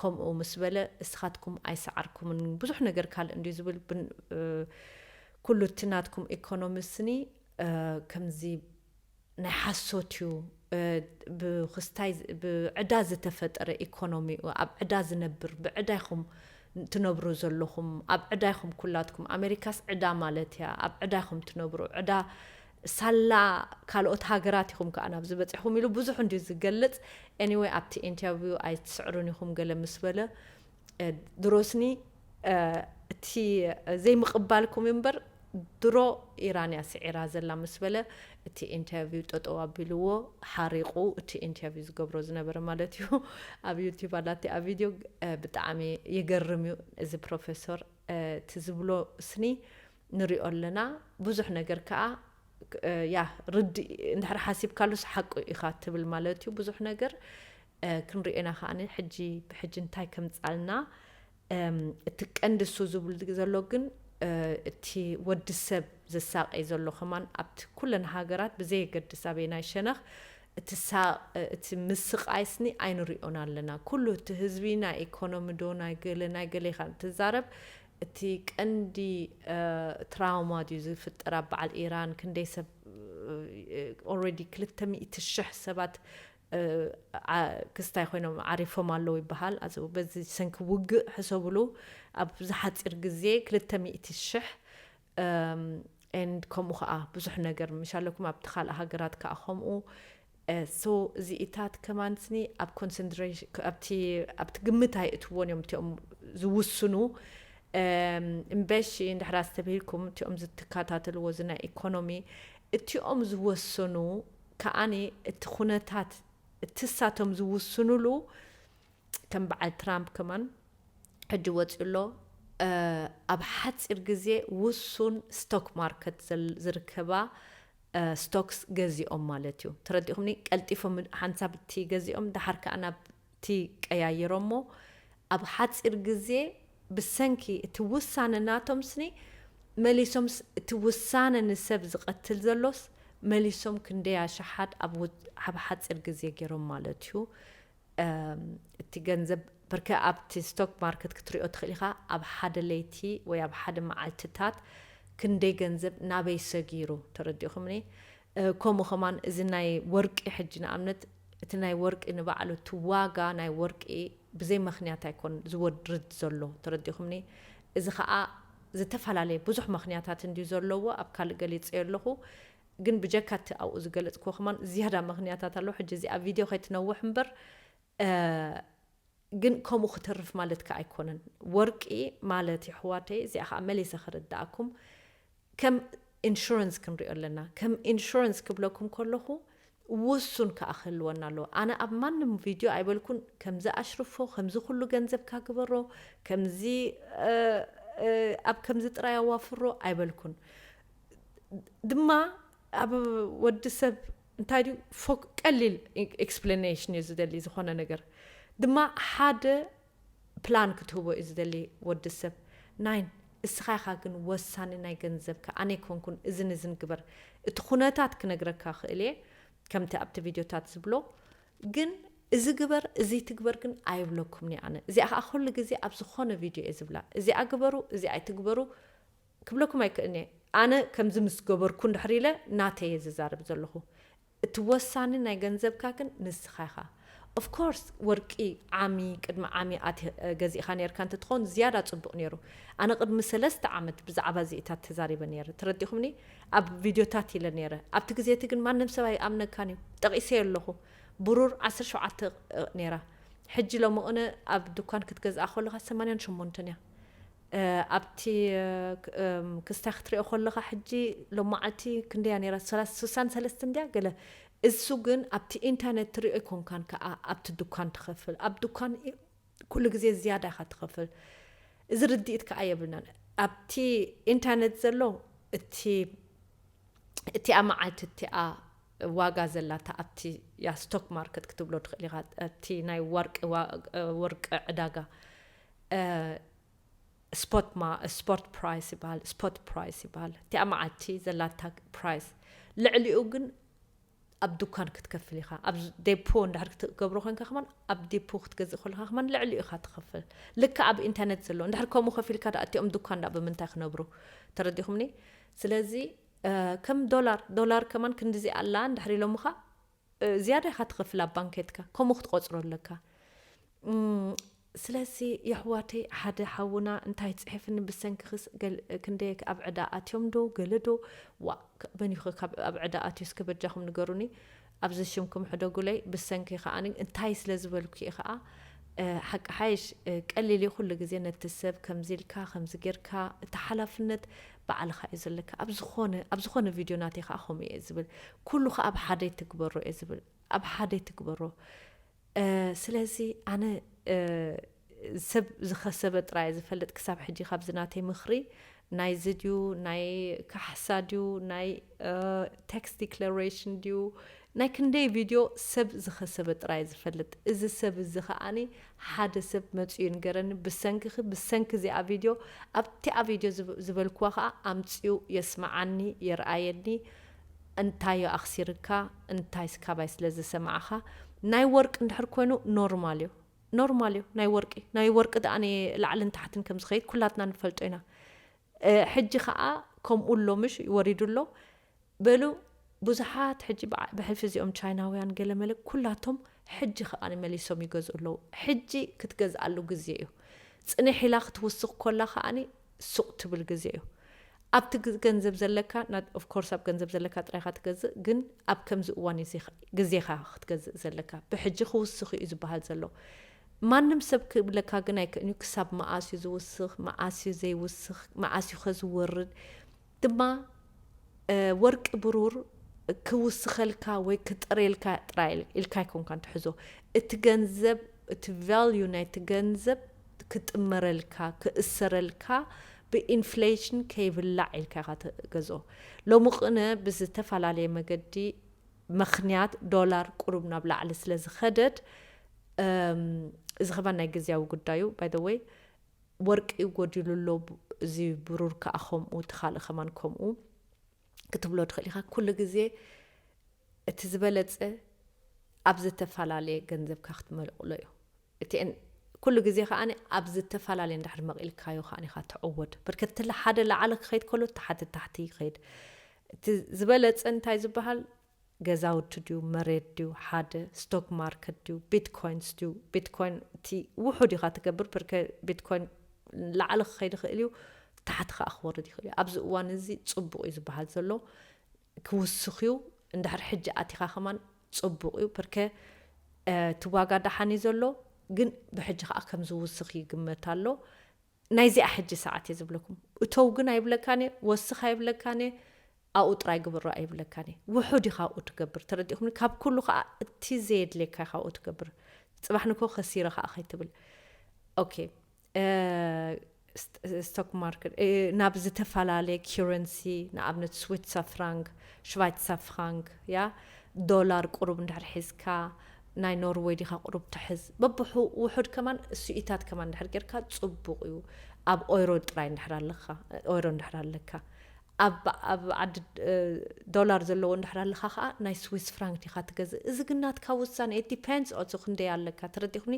ከምኡ ምስ በለ እስኻትኩም ኣይሰዓርኩምን ብዙሕ ነገር ካልእ እንድዩ ዝብል ብን- እ፣ ኩሉ እቲ ናትኩም ኢኮኖሚ ስኒ እ፣ ከምዚ ናይ ሓሶት እዩ። እ፣ ብክስታይ ዝ- ብዕዳ ዝተፈጠረ ኢኮኖሚ እዩ። ኣብ ዕዳ ዝነብር ብዕዳ ኢኹም ትነብሩ ዘለኹም፣ ኣብ ዕዳ ኢኹም ኩላትኩም። ኣሜሪካስ ዕዳ ማለት እያ። ኣብ ዕዳ ኢኹም ትነብሩ። ዕዳ ሳላ ካልኦት ሃገራት ኢኹም ከዓ ናብዚ በፂሕኩም ኢሉ ብዙሕ እንድዩ ዝገልፅ። ኤኒወይ ኣብቲ ኢንተርቪው ኣይትስዕሩን ኢኹም ገለ ምስ በለ እ፣ ድሮስኒ እ፣ እቲ ዘይምቕባልኩም እምበር ድሮ ኢራን እያ ስዒራ ዘላ ምስ በለ እቲ ኢንተርቪው ጠጠው ኣቢልዎ ሓሪቑ እቲ ኢንተርቪው ዝገብሮ ዝነበረ ማለት እዩ። ኣብ ዩቲዩብ ኣላቲ ኣብ ቪድዮ እ፣ ብጣዕሚ ይገርም እዩ እዚ ፕሮፌሰር እ፣ እቲ ዝብሎ ስኒ ንሪኦ ኣለና። ብዙሕ ነገር ከዓ እ፣ ያ ርዲ እንድሕር ሓሲብካሉስ ሓቁ ኢኻ ትብል ማለት እዩ። ብዙሕ ነገር እ፣ ክንሪኦ ኢና ከዓኒ ሕጂ ብሕጂ እንታይ ከምፃልና እም፣ እቲ ቀንዲ እሱ ዝብል ዘሎ ግን እቲ ወዲ ሰብ ዘሳቀይ ዘሎ ከማን ኣብቲ ኩለን ሃገራት ብዘየገድስ ኣበይ ናይ ሸነኽ እቲ ሳ እቲ ምስቃይ ስኒ ኣይንሪኦን ኣለና። ኩሉ እቲ ህዝቢ ናይ ኢኮኖሚ ዶ ናይ ገለ ናይ ገለ ኢኻ እንትዛረብ፣ እቲ ቀንዲ ትራውማ ድዩ ዝፍጠር ኣብ በዓል ኢራን? ክንደይ ሰብ ኦልሬዲ ክልተ ሚእቲ ሽሕ ሰባት ክስታይ ኮይኖም ዓሪፎም ኣለዉ ይበሃል። ኣዚ በዚ ሰንኪ ውግእ ሕሰብሉ፣ ኣብ ዝሓፂር ግዜ ክልተ ሚእቲ ሽሕ and ከምኡ ከዓ ብዙሕ ነገር ምሽ ኣለኩም ኣብቲ ካልእ ሃገራት ከዓ ከምኡ። So እዚኢታት ከማን ስኒ ኣብ ኮንሰንትሬሽን ኣብቲ ግምት ኣይእትዎን እዮም እቲኦም ዝውስኑ። እምበሺ እንድሕር ኣስተብሂልኩም እቲኦም ዝትከታተልዎ እዚ ናይ ኢኮኖሚ እቲኦም ዝወሰኑ ከዓኒ እቲ ኩነታት እቲ ሳቶም ዝውስኑሉ ከም በዓል ትራምፕ ከማን ሕጂ ወፂኡ ኣሎ። ኣብ ሓፂር ግዜ ውሱን ስቶክ ማርኬት ዝርከባ ስቶክስ ገዚኦም ማለት እዩ። ተረዲኹምኒ? ቀልጢፎም ሓንሳብ እቲ ገዚኦም ድሓር ከዓ ናብቲ ቀያይሮሞ ኣብ ሓፂር ግዜ ብሰንኪ እቲ ውሳነ ናቶም ስኒ መሊሶም እቲ ውሳነ ንሰብ ዝቐትል ዘሎስ መሊሶም ክንደይ ኣሽሓት ኣብ ሓፂር ግዜ ገይሮም ማለት እዩ። እቲ ገንዘብ ብርከ ኣብቲ ስቶክ ማርኬት ክትሪኦ ትኽእል ኢኻ። ኣብ ሓደ ለይቲ ወይ ኣብ ሓደ መዓልትታት ክንደይ ገንዘብ ናበይ ሰጊሩ ተረዲኹምኒ? ከምኡ ከማን እዚ ናይ ወርቂ ሕጂ ንኣብነት እቲ ናይ ወርቂ ንባዕሉ እቲ ዋጋ ናይ ወርቂ ብዘይ ምኽንያት ኣይኮን ዝወርድ ዘሎ ተረዲኹምኒ? እዚ ከዓ ዝተፈላለየ ብዙሕ ምኽንያታት እንድዩ ዘለዎ ኣብ ካልእ ገሊፀዮ ኣለኹ። ግን ብጀካ እቲ ኣብኡ ዝገለፅክዎ ከማን ዝያዳ ምኽንያታት ኣለዉ። ሕጂ እዚኣ ቪድዮ ከይትነውሕ እምበር ግን ከምኡ ክተርፍ ማለት ከ ኣይኮነን። ወርቂ ማለት የሕዋተይ እዚኣ ከዓ መሊሰ ክርድኣኩም ከም ኢንሹረንስ ክንሪኦ ኣለና። ከም ኢንሹረንስ ክብለኩም ከለኹ ውሱን ከዓ ክህልወና ኣለዎ። ኣነ ኣብ ማንም ቪድዮ ኣይበልኩን ከምዚ ኣሽርፎ፣ ከምዚ ኩሉ ገንዘብካ ግበሮ፣ ከምዚ ኣብ ከምዚ ጥራይ ኣዋፍሮ ኣይበልኩን። ድማ ኣብ ወዲ ሰብ እንታይ ድዩ ፎክ ቀሊል ኤክስፕላኔሽን እዩ ዝደሊ ዝኾነ ነገር ድማ ሓደ ፕላን ክትህቦ እዩ ዝደሊ ወዲ ሰብ። ናይን እስኻ ኢኻ ግን ወሳኒ ናይ ገንዘብካ፣ ኣነ ኣይኮንኩን እዝን እዝን ግበር። እቲ ኩነታት ክነግረካ ክእል እየ ከምቲ ኣብቲ ቪድዮታት ዝብሎ፣ ግን እዚ ግበር እዚ ትግበር ግን ኣይብለኩምን እየ ኣነ። እዚኣ ከዓ ኩሉ ግዜ ኣብ ዝኾነ ቪድዮ እየ ዝብላ፣ እዚኣ ግበሩ እዚ ኣይትግበሩ ክብለኩም ኣይክእልን እየ። ኣነ ከምዚ ምስ ገበርኩ እንድሕር ኢለ ናተይ እየ ዝዛረብ ዘለኹ። እቲ ወሳኒ ናይ ገንዘብካ ግን ንስኻ ኢኻ። ኦፍኮርስ ወርቂ ዓሚ ቅድሚ ዓሚ ኣት ገዚእኻ ነርካ እንትትኸውን ዝያዳ ፅቡቕ ነይሩ። ኣነ ቅድሚ ሰለስተ ዓመት ብዛዕባ እዚኢታት ተዛሪበ ነይረ፣ ተረዲኹምኒ? ኣብ ቪድዮታት ኢለ ነይረ። ኣብቲ ግዜ እቲ ግን ማንም ሰብ ኣይኣምነካን እዩ። ጠቒሰዮ ኣለኹ። ብሩር ዓሰርተ ሸውዓተ ነይራ። ሕጂ ሎሚ ቅነ ኣብ ድኳን ክትገዝኣ ከለኻ ሰማንያን ሸሞንተን እያ። ኣብቲ ክስታይ ክትሪኦ ከለኻ ሕጂ ሎማዓልቲ ክንደያ ነይራ? ስሳን ሰለስተ እንድያ ገለ። እሱ ግን ኣብቲ ኢንተርኔት ትሪኦ ኣይኮንካን ከዓ ኣብቲ ድኳን ትኸፍል። ኣብ ድኳን ኩሉ ግዜ ዝያዳ ኢኻ ትኸፍል። እዚ ርድኢት ከዓ የብልናን። ኣብቲ ኢንተርኔት ዘሎ እቲ እቲኣ መዓልቲ እቲኣ ዋጋ ዘላታ ኣብቲ ያ ስቶክ ማርኬት ክትብሎ ትኽእል ኢኻ። ኣብቲ ናይ ወርቂ ወርቂ ዕዳጋ ስፖት ማ ስፖርት ፕራይስ ይበሃል፣ ስፖት ፕራይስ ይበሃል። እቲኣ መዓልቲ ዘላታ ፕራይስ ልዕሊኡ ግን ኣብ ድኳን ክትከፍል ኢኻ። ኣብ ዴፖ እንድሕር ክትገብሮ ኮንካ ከማን ኣብ ዴፖ ክትገዝእ ከለካ ከማን ልዕሊኡ ኢኻ ትኸፍል። ልክዕ ኣብ ኢንተርኔት ዘሎ እንድሕር ከምኡ ከፊልካ ዳ እቲኦም ድኳን ዳ ብምንታይ ክነብሩ? ተረዲኹምኒ? ስለዚ ከም ዶላር ዶላር ከማን ክንድዚ ኣላ እንድሕር ኢሎምኻ ዝያዳ ኢኻ ትኸፍል ኣብ ባንኬትካ። ከምኡ ክትቆፅሮ ኣለካ። ስለዚ የሕዋተይ ሓደ ሓውና እንታይ ፅሒፍኒ ብሰንክኽስ ክንደይ ኣብ ዕዳ ኣትዮም ዶ ገለ ዶ ዋ በኒኹ ኣብ ዕዳ ኣትዮ እስከ በጃኹም ንገሩኒ። ኣብዚ ሽምኩም ሕደጉለይ ብሰንኪ ከዓ እንታይ ስለ ዝበልኩ እየ ከዓ ሓቂ ሓይሽ ቀሊል እዩ ኩሉ ግዜ ነቲ ሰብ ከምዚ ኢልካ ከምዚ ጌርካ እቲ ሓላፍነት ባዕልኻ እዩ ዘለካ። ኣብ ዝኾነ ኣብ ዝኾነ ቪድዮ ናተይ ከዓ ከምኡ እየ ዝብል። ኩሉ ከዓ ኣብ ሓደ ትግበሮ እየ ዝብል። ኣብ ሓደ ትግበሮ። ስለዚ ኣነ ሰብ ዝኸሰበ ጥራይ ዝፈልጥ ክሳብ ሕጂ ካብዚ ናተይ ምኽሪ ናይዚ ድዩ ናይ ካሕሳ ድዩ ናይ ታክስ ዲክለሬሽን ድዩ ናይ ክንደይ ቪድዮ ሰብ ዝኸሰበ ጥራይ ዝፈልጥ። እዚ ሰብ እዚ ከዓኒ ሓደ ሰብ መጺኡ ይንገረኒ፣ ብሰንክኺ፣ ብሰንኪ እዚኣ ቪድዮ፣ ኣብቲኣ ቪድዮ ዝብ-፣ ዝበልክዋ ከኣ ኣምጺኡ የስምዓኒ፣ የርኣየኒ። እንታዮ ኣኽሲርካ፣ እንታይ ስካባይ ስለ ዝሰማዕኻ። ናይ ወርቂ እንድሕር ኮይኑ ኖርማል እዩ። ኖርማል እዩ። ናይ ወርቂ፣ ናይ ወርቂ ደኣ ላዕልን ታሕትን ከም ዝኸይድ ኩላትና ንፈልጦ ኢና። እ፣ ሕጂ ኸኣ ከምኡ ኣሎ፣ ምሽ ወሪዱ ኣሎ። በሉ፣ ብዙሓት ሕጂ ብዓ-፣ ብሕልፊ እዚኦም ቻይናውያን ገለ መለ ኩላቶም ሕጂ ኸኣ መሊሶም ይገዝኡ ኣለዉ። ሕጂ ክትገዝኣሉ ግዜ እዩ። ጽንሕ ኢላ ክትውስኽ ኮላ ኸኣኒ ሱቕ ትብል ግዜ እዩ። ኣብቲ ግ-፣ ገንዘብ ዘለካ፣ ና-፣ of course ኣብ ገንዘብ ዘለካ ጥራይ ኢኻ ትገዝእ፣ ግን ኣብ ከምዚ እዋን እዩ ዜኻ-፣ ግዜኻ ክትገዝእ ዘለካ። ብሕጂ ክውስኽ እዩ ዝበሃል ዘሎ። ማንም ሰብ ክብለካ ግን ኣይክእልን እዩ፣ ክሳብ መኣስ እዩ ዝውስኽ፣ መኣስ እዩ ዘይውስኽ፣ መኣስ እዩ ከ ዝወርድ። ድማ፣ እ፣ ወርቂ ብሩር ክውስኸልካ ወይ ክጥረየልካ ጥራይ ኢል-፣ ኢልካ ኣይኮንካን ትሕዞ። እቲ ገንዘብ፣ እቲ ቫልዩ ናይቲ ገንዘብ ክጥመረልካ፣ ክእሰረልካ፣ ብኢንፍሌሽን ከይብላዕ ኢልካ ኢኻ ትገዝኦ። ሎሚ ቅነ ብዝተፈላለየ መገዲ ምኽንያት ዶላር ቁሩብ ናብ ላዕሊ ስለ ዝኸደድ፣ እም፣ እዚ ከማን ናይ ግዝያዊ ጉዳዩ፣ by the way፣ ወርቂ ጎዲሉ ኣሎ፣ ብ-፣ እዚ ብሩር ከኣ ከምኡ፣ እቲ ካልእ ከማን ከምኡ ክትብሎ ትኽእል ኢኻ። ኩሉ ግዜ እቲ ዝበለጸ ኣብ ዝተፈላለየ ገንዘብካ ክትመልቕሎ እዩ። እቲአን ኩሉ ግዜ ከኣ ኣብ ዝተፈላለየ እንድሕር መቒልካዮ ከኣ ኢኻ ትዕወድ። ብርክት ትለ ሓደ ላዕሊ ክኸይድ ከሎ፣ እቲ ሓደ ታሕቲ ይኸይድ። እቲ ዝበለጸ እንታይ ዝበሃል? ገዛውቲ ድዩ፣ መሬት ድዩ፣ ሓደ ስቶክ ማርኬት ድዩ፣ ቢትኮይንስ ድዩ? ቢትኮይን እቲ ውሑድ ኢኻ ትገብር፣ ብርከ ቢትኮይን ላዕሊ ክኸይድ ይኽእል እዩ፣ ታሕቲ ከኣ ክወርድ ይኽእል እዩ። ኣብዚ እዋን እዚ ጽቡቕ እዩ ዝበሃል ዘሎ፣ ክውስኽ እዩ። እንድሕር ሕጂ ኣቲኻ ከማን ጽቡቕ እዩ፣ ብርከ፣ እ፣ እቲ ዋጋ ደሓን እዩ ዘሎ፣ ግን ብሕጂ ከኣ ከም ዝውስኽ ይግመት ኣሎ። ናይዚኣ ሕጂ ሰዓት እየ ዝብለኩም። እተው ግን ኣይብለካን እየ፣ ወስኽ ኣይብለካን እየ፣ ኣብኡ ጥራይ ግበሮ ኣይብለካን እየ። ውሑድ ኢኻ ኣብኡ ትገብር፣ ተረዲእኩምኒ? ካብ ኩሉ ከኣ እቲ ዘየድልየካ ኢኻ ኣብኡ ትገብር። ጽባሕ ንግሆ ከሲረ ከኣ ከይትብል። ኦኬ፣ እ፣ ስት-፣ ስቶክ ማርኬት፣ እ፣ ናብ ዝተፈላለየ ኪረንሲ፣ ንኣብነት ስዊትሳ ፍራንክ፣ ሽቫይትሳ ፍራንክ፣ ያ፣ ዶላር ቁሩብ እንድሕር ሒዝካ፣ ናይ ኖርወይ ዲኻ ቁሩብ ትሕዝ። በብሑ-፣ ውሑድ ከማን እሱኢታት ከማን እንድሕር ጌርካ ጽቡቕ እዩ። ኣብ ኦይሮ ጥራይ እንድሕር ኣለኻ፣ ኦይሮ እንድሕር ኣለካ። ኣብ፣ ኣብ ዓዲ፣ እ፣ ዶላር ዘለዎ እንድሕር ኣለኻ ኸኣ ናይ ስዊስ ፍራንክ ዲኻ ትገዝእ። እዚ ግን ናትካ ውሳነ፣ it depends on ክንደይ ኣለካ። ተረዲኹኒ?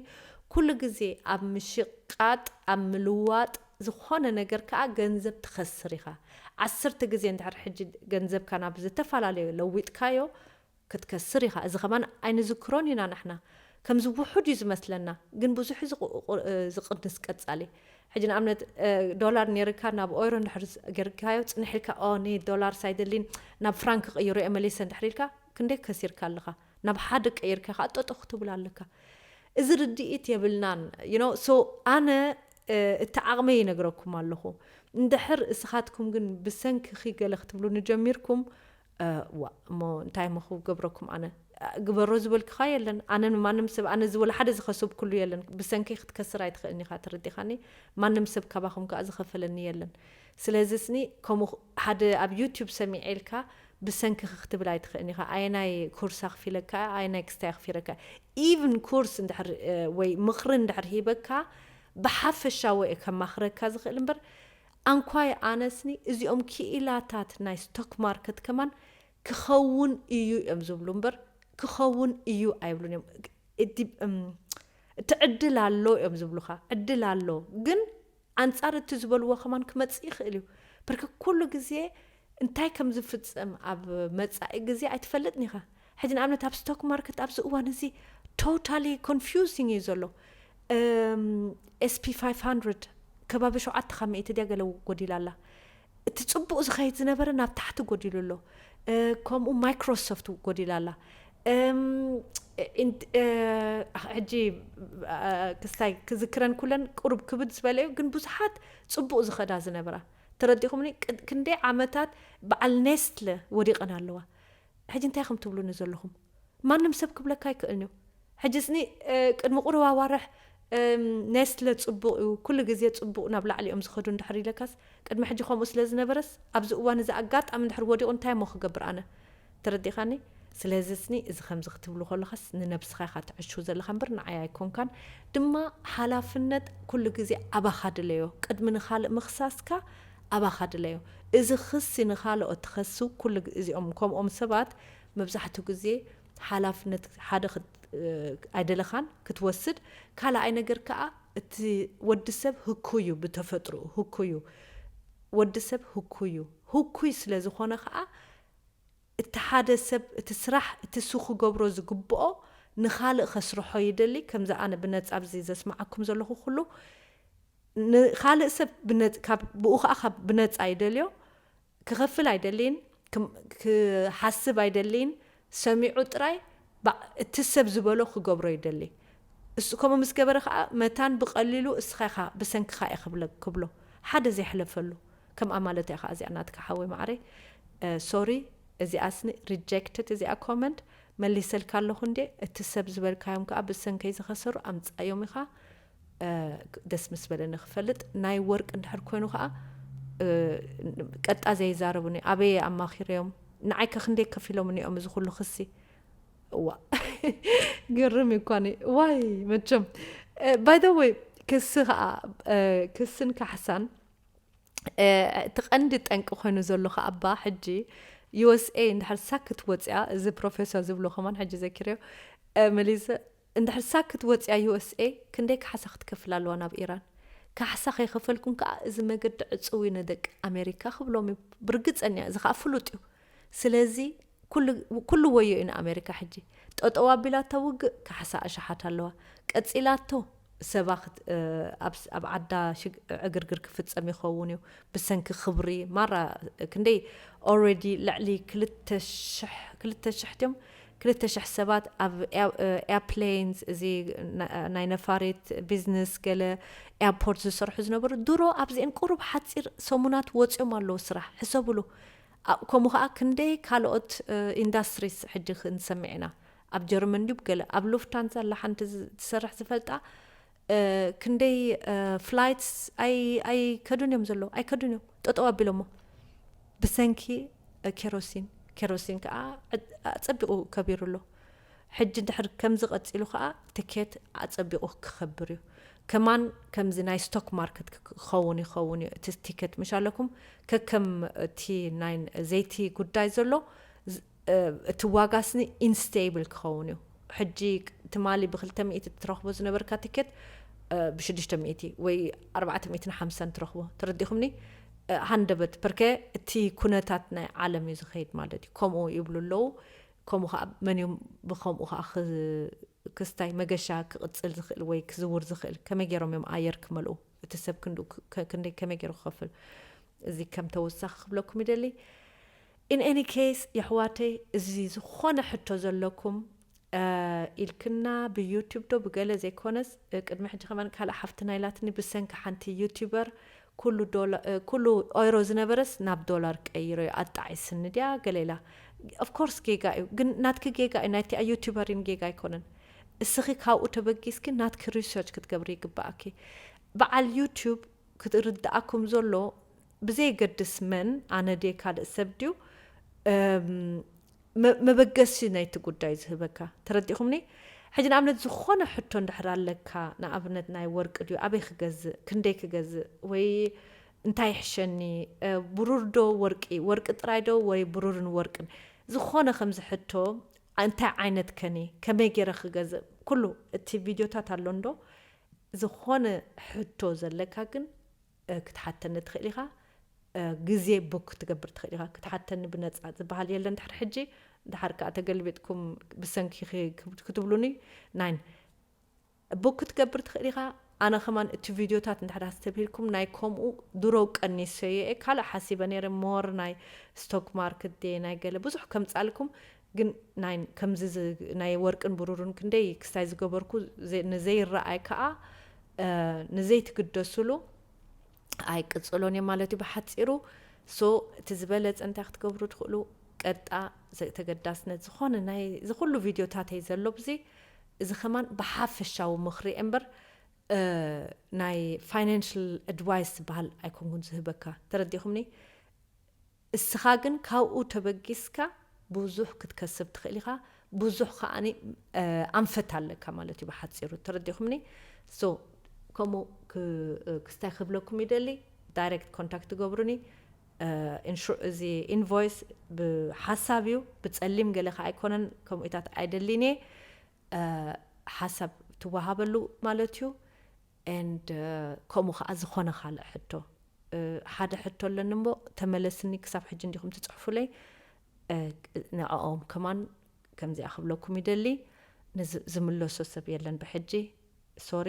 ኩሉ ግዜ ኣብ ምሽቃጥ፣ ኣብ ምልዋጥ፣ ዝኾነ ነገር ከኣ ገንዘብ ትኸስር ኢኻ። ዓሰርተ ግዜ እንድሕር ሕጂ ገንዘብካ ናብ ዝተፈላለየ ለዊጥካዮ፣ ክትከስር ኢኻ። እዚ ኸማን ኣይንዝክሮን ኢና ንሕና። ከምዚ ውሑድ እዩ ዝመስለና፣ ግን ብዙሕ እዩ ዝቕ-፣ ቁ-፣ እ፣ ዝቕንስ ቀጻሊ። ሕጂ ንኣብነት፣ እ፣ ዶላር ኔርካ ናብ ኦይሮ እንድሕር ዝ-፣ ጌርካዮ፣ ጽንሕ ኢልካ፣ "ኦ፣ እኔ ዶላርስ ኣይደሊን፣ ናብ ፍራንክ ክቕይሮ እየ መሊሰ" እንድሕር ኢልካ፣ ክንደይ ከሲርካ ኣለኻ? ናብ ሓደ ቀይርካ ኸኣ ጠጠው ክትብል ኣለካ። እዚ ርድኢት የብልናን፣ you know? So፣ ኣነ፣ እ፣ እቲ ዓቕመይ ይነግረኩም ኣለኹ። እንድሕር እስኻትኩም ግን ብሰንክኺ ገለ ክትብሉኒ ጀሚርኩም፣ እ፣ ዋ፣ እሞ እንታይ እሞ ክገብረኩም ኣነ? እ፣ ግበሮ ዝበልክኻ የለን። ኣነ ንማንም ሰብ፣ ኣነ እዚ ወላ ሓደ ዝኸሰብኩሉ የለን። ብሰንከይ ክትከስር ኣይትኽእልን ኢኻ፣ ተረዲኻኒ? ማንም ሰብ ካባኹም ከኣ ዝኸፈለኒ የለን። ስለዚ ስኒ ከምኡ ሓደ ኣብ ዩቱብ ሰሚዐ ኢልካ ብሰንክኺ ክትብል ኣይትኽእልን ኢኻ። ኣየናይ ኮርስ ኣኽፊለካ፣ ኣየናይ ክስታይ ኣኽፊረካ? ኢቭን ኮርስ እንድሕር፣ እ፣ ወይ ምኽሪ እንድሕር ሂበካ፣ ብሓፈሻዊ እየ ከማኽረካ ዝኽእል እምበር፣ ኣንኳይ ኣነስኒ እዚኦም ክኢላታት ናይ ስቶክ ማርኬት ከማን ክኸውን እዩ እዮም ዝብሉ እምበር፣ ክኸውን እዩ ኣይብሉን እዮም። እቲ፣ እም፣ እቲ ዕድል ኣሎ እዮም ዝብሉኻ። ዕድል ኣሎ፣ ግን ኣንጻር እቲ ዝበልዎ ከማን ክመጽእ ይኽእል እዩ። ብርክ ኩሉ ግዜ እንታይ ከም ዝፍጸም ኣብ መጻኢ ግዜ ኣይትፈልጥን ኢኻ። ሕጂ ንኣብነት ኣብ ስቶክ ማርኬት ኣብዚ እዋን እዚ ቶታሊ ኮንፊውዚንግ እዩ ዘሎ። እም፣ ኤስ ፒ ፋይቭ ሃንድረድ ከባቢ ሸውዓተ ካብ ሚእቲ ድያ ገለ ጎዲላ ኣላ። እቲ ጽቡቕ ዝኸይድ ዝነበረ ናብ ታሕቲ ጎዲሉ ኣሎ። እ፣ ከምኡ ማይክሮሶፍት ጎዲላ ኣላ። እም፣ ኢንት-፣ እ፣ ሕጂ፣ እ፣ ክስታይ ክዝክረን ኩለን ቁሩብ ክብድ ዝበለ እዩ፣ ግን ብዙሓት ጽቡቕ ዝኸዳ ዝነበራ። ተረዲኹምኒ? ቅ-፣ ክንደይ ዓመታት በዓል ኔስትለ ወዲቐን ኣለዋ። ሕጂ እንታይ ኢኹም ትብሉኒ ዘለኹም? ማንም ሰብ ክብለካ ኣይክእልን እዩ። ሕጂ ስኒ፣ እ፣ ቅድሚ ቁሩብ ኣዋርሕ፣ እም፣ ኔስትለ ጽቡቕ እዩ፣ ኩሉ ግዜ ጽቡቕ ናብ ላዕሊ እዮም ዝኸዱ እንድሕር ኢለካስ፣ ቅድሚ ሕጂ ከምኡ ስለ ዝነበረስ፣ ኣብዚ እዋን እዚ ኣጋጣሚ እንድሕር ወዲቑ እንታይ እሞ ክገብር ኣነ? ተረዲኻኒ? ስለዚ ስኒ እዚ ከምዚ ክትብሉ ከለኻስ ንነብስኻ ኢኻ ትዕሽው ዘለኻ እምበር ንዓይ ኣይኮንካን። ድማ ሓላፍነት ኩሉ ግዜ ኣባኻ ድለዮ። ቅድሚ ንኻልእ ምኽሳስካ ኣባኻ ድለዮ። እዚ ክሲ ንኻልኦት ትኸሱ ኩሉ ግ- እዚኦም ከምኦም ሰባት መብዛሕትኡ ግዜ ሓላፍነት ሓደ ክት- እ፣ ኣይደለኻን ክትወስድ። ካልኣይ ነገር ከዓ እቲ ወዲ ሰብ ህኩይ እዩ፣ ብተፈጥሮኡ ህኩይ እዩ። ወዲ ሰብ ህኩይ እዩ። ህኩይ ስለ ዝኾነ ከዓ እቲ ሓደ ሰብ እቲ ስራሕ እቲ እሱ ክገብሮ ዝግብኦ ንኻልእ ከስርሖ ይደሊ። ከምዚ ኣነ ብነጻ ኣብዚ ዘስምዓኩም ዘለኹ ኩሉ ንኻልእ ሰብ ብነጽ- ካብ ብኡ ከዓ ካብ ብነጻ ይደልዮ። ክኸፍል ኣይደልይን፣ ክም- ክሓስብ ኣይደልይን። ሰሚዑ ጥራይ ባ- እቲ ሰብ ዝበሎ ክገብሮ ይደሊ። እሱ ከምኡ ምስ ገበረ ከዓ መታን ብቐሊሉ እስኻ ኢኻ ብሰንክኻ እየ ክብለ- ክብሎ ሓደ ዘይሕለፈሉ ከምኣ ማለት እያ ከዓ እዚኣ ናትካ ሓወይ ማዕረይ። ሶሪ፣ እዚኣ ስኒ ሪጀክትድ እዚኣ ኮመንት መሊሰልካ ኣለኹ እንዴ። እቲ ሰብ ዝበልካዮም ከዓ ብሰንከይ ዝኸሰሩ ኣምፃዮም ኢኻ። እ፣ ደስ ምስ በለኒ ክፈልጥ። ናይ ወርቅ እንድሕር ኮይኑ ከዓ እ፣ ቀጣ ዘይዛረቡኒ ኣበየ ኣማኺረዮም? ንዓይ ከ ክንደይ ከፊሎም እኒኦም እዚ ኩሉ ክሲ? እዋ ግርም እዩ እኳ ኒ- ዋይ መቸም። ባይ ዘ ወይ ክሲ ከዓ እ፣ ክስን ካሕሳን እ፣ እቲ ቀንዲ ጠንቂ ኮይኑ ዘሎ ከዓ እባ ሕጂ ዩ ኤስ ኤ እንድሕር ሳክት ወፅያ፣ እዚ ፕሮፌሰር ዝብሎ ከማን ሕጂ ዘኪረዮ እ፣ መሊሰ እንድሕር ሳክት ወፅያ ዩ ኤስ ኤ ክንደይ ካሕሳ ክትከፍል ኣለዋ ናብ ኢራን? ካሕሳ ከይኸፈልኩም ከዓ እዚ መገዲ ዕፅው እዩ ንደቂ ኣሜሪካ ክብሎም እዩ። ብርግፀኛ እዚ ከዓ ፍሉጥ እዩ። ስለዚ ኩሉ ኩሉ ወዮ እዩ ንኣሜሪካ ሕጂ። ጠጠው ኣቢላቶ ውግእ ካሕሳ ኣሽሓት ኣለዋ። ቀፂላቶ ሰባ ክት- እ፣ ኣብ ስ- ኣብ ዓዳ ሽግ- ዕግርግር ክፍፀም ይኸውን እዩ። ብሰንኪ ክብሪ ማራ ክንደይ ኦልሬዲ ልዕሊ ክልተ ሽሕ ክልተ ሽሕ ድዮም ክልተ ሽሕ ሰባት ኣብ ኤ- እ፣ ኤርፕሌንስ እዚ ና- ናይ ነፋሪት ቢዝነስ ገለ ኤርፖርት ዝሰርሑ ዝነበሩ ድሮ ኣብዚአን ቁሩብ ሓፂር ሰሙናት ወፂኦም ኣለዉ ስራሕ ሕሰብሉ። ኣ- ከምኡ ከዓ ክንደይ ካልኦት እ፣ ኢንዳስትሪስ ሕጂ ክንሰምዕ ኢና። ኣብ ጀርመን ድዩ ገለ ኣብ ሉፍታንዛ ኣላ ሓንቲ ዝ- ትሰርሕ ዝፈልጣ እ፣ ክንደይ እ፣ ፍላይትስ ኣይ ኣይከዱን እዮም ዘለዉ ኣይከዱን እዮም ጠጠው ኣቢሎሞ ብሰንኪ እ፣ ኬሮሲን ኬሮሲን ከዓ ዕ- ኣጸቢቑ ከቢሩ ኣሎ። ሕጂ እንድሕር ከምዚ ቀጺሉ ከዓ ትኬት ኣጸቢቑ ክኸብር እዩ። ከማን ከምዚ ናይ ስቶክ ማርኬት ክኸውን ይኸውን እዩ እቲ ቲኬት ምሽ ኣለኩም ከከም እቲ ናይ ዘይቲ ጉዳይ ዘሎ ዝ- እ፣ እቲ ዋጋ ስኒ ኢንስቴብል ክኸውን እዩ። ሕጂ ትማሊ ብክልተ ሚእቲ ትረኽቦ ዝነበርካ ትኬት እ፣ ብሽዱሽተ ሚእቲ ወይ ኣርባዕተ ሚእትን ሓምሳን ትረኽቦ ተረዲኹምኒ። እ፣ ሃንደበት ፐርከ እቲ ኩነታት ናይ ዓለም እዩ ዝኸይድ ማለት እዩ። ከምኡ ይብሉ ኣለዉ። ከምኡ ከዓ መን እዮም ብከምኡ ከዓ ክ- ክስታይ መገሻ ክቕፅል ዝኽእል ወይ ክዝውር ዝኽእል ከመይ ገይሮም እዮም ኣየር ክመልኡ እቲ ሰብ ክንዱ ክ- ክንደይ ከመይ ገይሩ ክኸፍል እዚ ከም ተወሳኺ ክብለኩም ይደሊ። In any case የሕዋተይ እዚ ዝኾነ ሕቶ ዘለኩም እ፣ ኢልክና ብዩቱብ ዶ ብገለ ዘይኮነስ እ፣ ቅድሚ ሕጂ ከማን ካልእ ሓፍትና ኢላትኒ ብሰንኪ ሓንቲ ዩቱበር ኩሉ ዶላ- እ፣ ኩሉ ኦይሮ ዝነበረስ ናብ ዶላር ቀይሮ እዩ ኣጣዒስኒ ድያ ገለ ኢላ። ኦፍኮርስ ጌጋ እዩ ግን ናትኪ ጌጋ እዩ ናይቲኣ ዩቱበሪን ጌጋ ኣይኮነን። እስኺ ካብኡ ተበጊስኪ ናትኪ ሪሰርች ክትገብሪ ይግባኣኪ። በዓል ዩቱብ ክትርድኣኩም ዘሎ ብዘየገድስ መን ኣነ ድየ ካልእ ሰብ ድዩ እም፣ መ- መበገሲ ናይቲ ጉዳይ ዝህበካ ተረዲኹምኒ። ሕጂ ንኣብነት ዝኾነ ሕቶ እንድሕር ኣለካ ንኣብነት ናይ ወርቂ ድዩ ኣበይ ክገዝእ ክንደይ ክገዝእ ወይ እንታይ ይሕሸኒ እ፣ ብሩር ዶ ወርቂ ወርቂ ጥራይ ዶ ወይ ብሩርን ወርቅን ዝኾነ ከምዚ ሕቶ እንታይ ዓይነት ከኒ ከመይ ገይረ ክገዝእ ኩሉ እቲ ቪድዮታት ኣሎ እንዶ ዝኾነ ሕቶ ዘለካ ግን እ፣ ክትሓተኒ ትኽእል ኢኻ። እ፣ ግዜ ቡክ ክትገብር ትኽእል ኢኻ። ክትሓተኒ ብነፃ ዝበሃል የለን ድሕሪ ሕጂ። ድሓር ከዓ ተገልቢጥኩም ብሰንኪ ክ- ክትብሉኒ ናይን ቡክ ክትገብር ትኽእል ኢኻ። ኣነ ከማን እቲ ቪድዮታት እንድሕር ኣስተብሂልኩም ናይ ከምኡ ድሮ ቀኒሰዮ እየ ካልእ ሓሲበ ነይረ ሞር ናይ ስቶክ ማርክት ደ ናይ ገለ ብዙሕ ከምፃልኩም ግን ናይ ከምዚ ዝ- ናይ ወርቅን ብሩርን ክንደይ ክስታይ ዝገበርኩ ዘ- ንዘይረኣይ ከዓ እ፣ ንዘይትግደስሉ ኣይቅፅሎን እዮም ማለት እዩ ብሓፂሩ። ሶ እቲ ዝበለፀ እንታይ ክትገብሩ ትኽእሉ ቀጣ ዘ- ተገዳስነት ዝኾነ ናይ ዝኩሉ ቪድዮታተይ ዘሎ ብዚ እዚ ከማን ብሓፈሻዊ ምኽሪ እምበር እ፣ ናይ ፋይናንሽል ኣድቫይስ ዝበሃል ኣይኮንኩን ዝህበካ ተረዲኹምኒ። እስኻ ግን ካብኡ ተበጊስካ ብዙሕ ክትከስብ ትኽእል ኢኻ። ብዙሕ ከዓኒ ኣንፈት ኣለካ ማለት እዩ ብሓፂሩ። ተረዲኹምኒ? So ከምኡ ክስታይ ክብለኩም ይደሊ። ዳይሬክት ኮንታክት ትገብሩኒ። እዚ ኢንቮይስ ብሓሳብ እዩ፣ ብፀሊም ገለ ከዓ ኣይኮነን። ከምኡታት ኣይደሊን እየ። ሓሳብ ትወሃበሉ ማለት እዩ። And ከምኡ ከዓ ዝኾነ ካልእ ሕቶ፣ ሓደ ሕቶ ኣለኒ እሞ ተመለስኒ፣ ክሳብ ሕጂ እንዲኹም ትፅሕፉለይ። ንዕኦም ከማን ከምዚኣ ክብለኩም ይደሊ። ዝምለሶ ሰብ የለን ብሕጂ። ሶሪ፣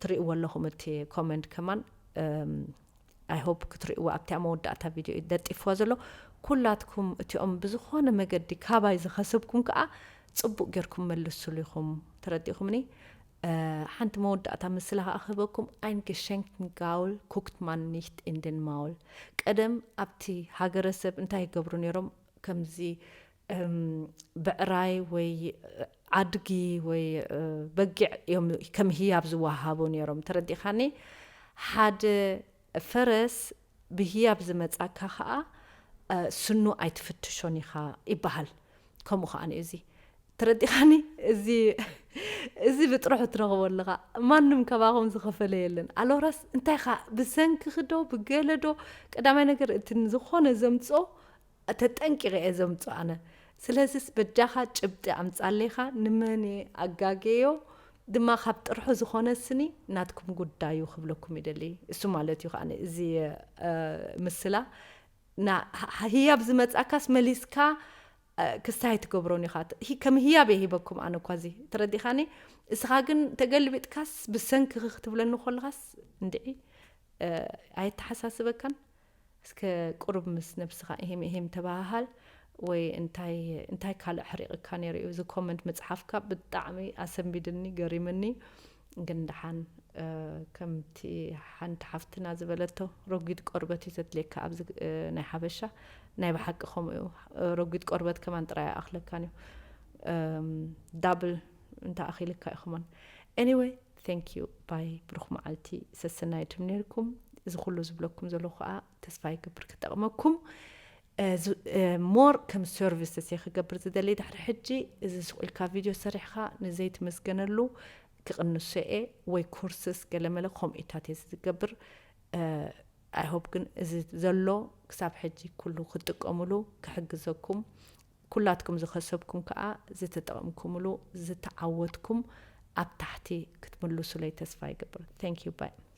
ትርእይዎ ኣለኹም እቲ ኮመንት ከማን። I hope ክትርእይዎ ኣብቲ መወዳእታ ቪድዮ እዩ ለጢፍዎ ዘሎ። ኩላትኩም እቲኦም ብዝኾነ መገዲ ካባይ ዝኸስብኩም ከዓ ፅቡቅ ጌርኩም መልሱሉ ኢኹም። ተረዲእኩምኒ? ሓንቲ መወዳእታ ምስላ ከዓ ክህበኩም። Ein Geschenk gaul guckt man nicht in den Maul። ቀደም ኣብቲ ሃገረሰብ እንታይ ይገብሩ ነይሮም? ከምዚ ብዕራይ ወይ ኣድጊ ወይ በጊዕ እዮም ከም ህያብ ዝወሃቡ ነይሮም። ተረዲኻኒ? ሓደ ፈረስ ብህያብ ዝመጻካ ከዓ ስኑ ኣይትፍትሾን ኢኻ ይበሃል። ከምኡ ከዓ እዚ ተረዲኻኒ? እዚ እዚ ብጥርሑ ትረኽቦ ኣለኻ። ማንም ከባኹም ዝኸፈለ የለን። ኣሎራስ እንታይ ኻ ብሰንኪ ክዶ ብገለ ዶ? ቀዳማይ ነገር እቲ ዝኾነ ዘምፅኦ ተጠንቂቐ እየ ዘምፅኦ ኣነ። ስለዚስ በጃኻ ጭብጢ ኣምፃለይኻ። ንመን ኣጋገዮ ድማ ካብ ጥርሑ ዝኾነ ስኒ ናትኩም ጉዳዩ ክብለኩም ይደሊ። እሱ ማለት እዩ ከዓ እዚ ምስላ ህያብ ዝመፃካስ መሊስካ ክስታይ ትገብሮን ኢኻ። ከም ህያብ እየ ሂበኩም ኣነ እኳ እዚ። ተረዲኻኒ? እስኻ ግን ተገልቢጥካስ ብሰንኪ ክትብለኒ ከለኻስ እንድዒ ኣየተሓሳስበካን? እስከ ቁሩብ ምስ ነብስኻ እሄም እሄም ተበሃሃል። ወይ እንታይ እንታይ ካልእ ሕሪቕካ ነይሩ እዩ? እዚ ኮመንት ምጽሓፍካ ብጣዕሚ ኣሰንቢድኒ፣ ገሪምኒ። ግን ደሓን ከምቲ ሓንቲ ሓፍትና ዝበለቶ፣ ረጒድ ቆርበት እዩ ዘድልየካ ኣብዚ ናይ ሓበሻ። ናይ ብሓቂ ከምኡ እዩ። ረጒድ ቆርበት ከማን ጥራይ ኣይኣኽለካን እዩ። ዳብል እንተ ኣኺልካ እዩ ከማን። Anyway, thank you, bye። ብሩኽ መዓልቲ፣ ሰሰናይትም ነይርኩም። እዚ ኩሉ ዝብለኩም ዘለኹ ከዓ ተስፋ ይገብር ክጠቕመኩም። ሞር ከም ሰርቪስ እየ ክገብር ዝደሊ። ድሕሪ ሕጂ እዚ ስቕ ኢልካ ቪድዮ ሰሪሕካ ንዘይትምስገነሉ ክቕንሶ እየ፣ ወይ ኮርስስ ገለመለ ከምኡታት እየ ዝገብር። I hope ግን እዚ ዘሎ ክሳብ ሕጂ ኩሉ ክትጥቀምሉ ክሕግዘኩም፣ ኩላትኩም ዝኸሰብኩም ከዓ ዝተጠቐምኩምሉ ዝተዓወትኩም ኣብ ታሕቲ ክትምልሱለይ ተስፋ ይገብር። Thank you, bye።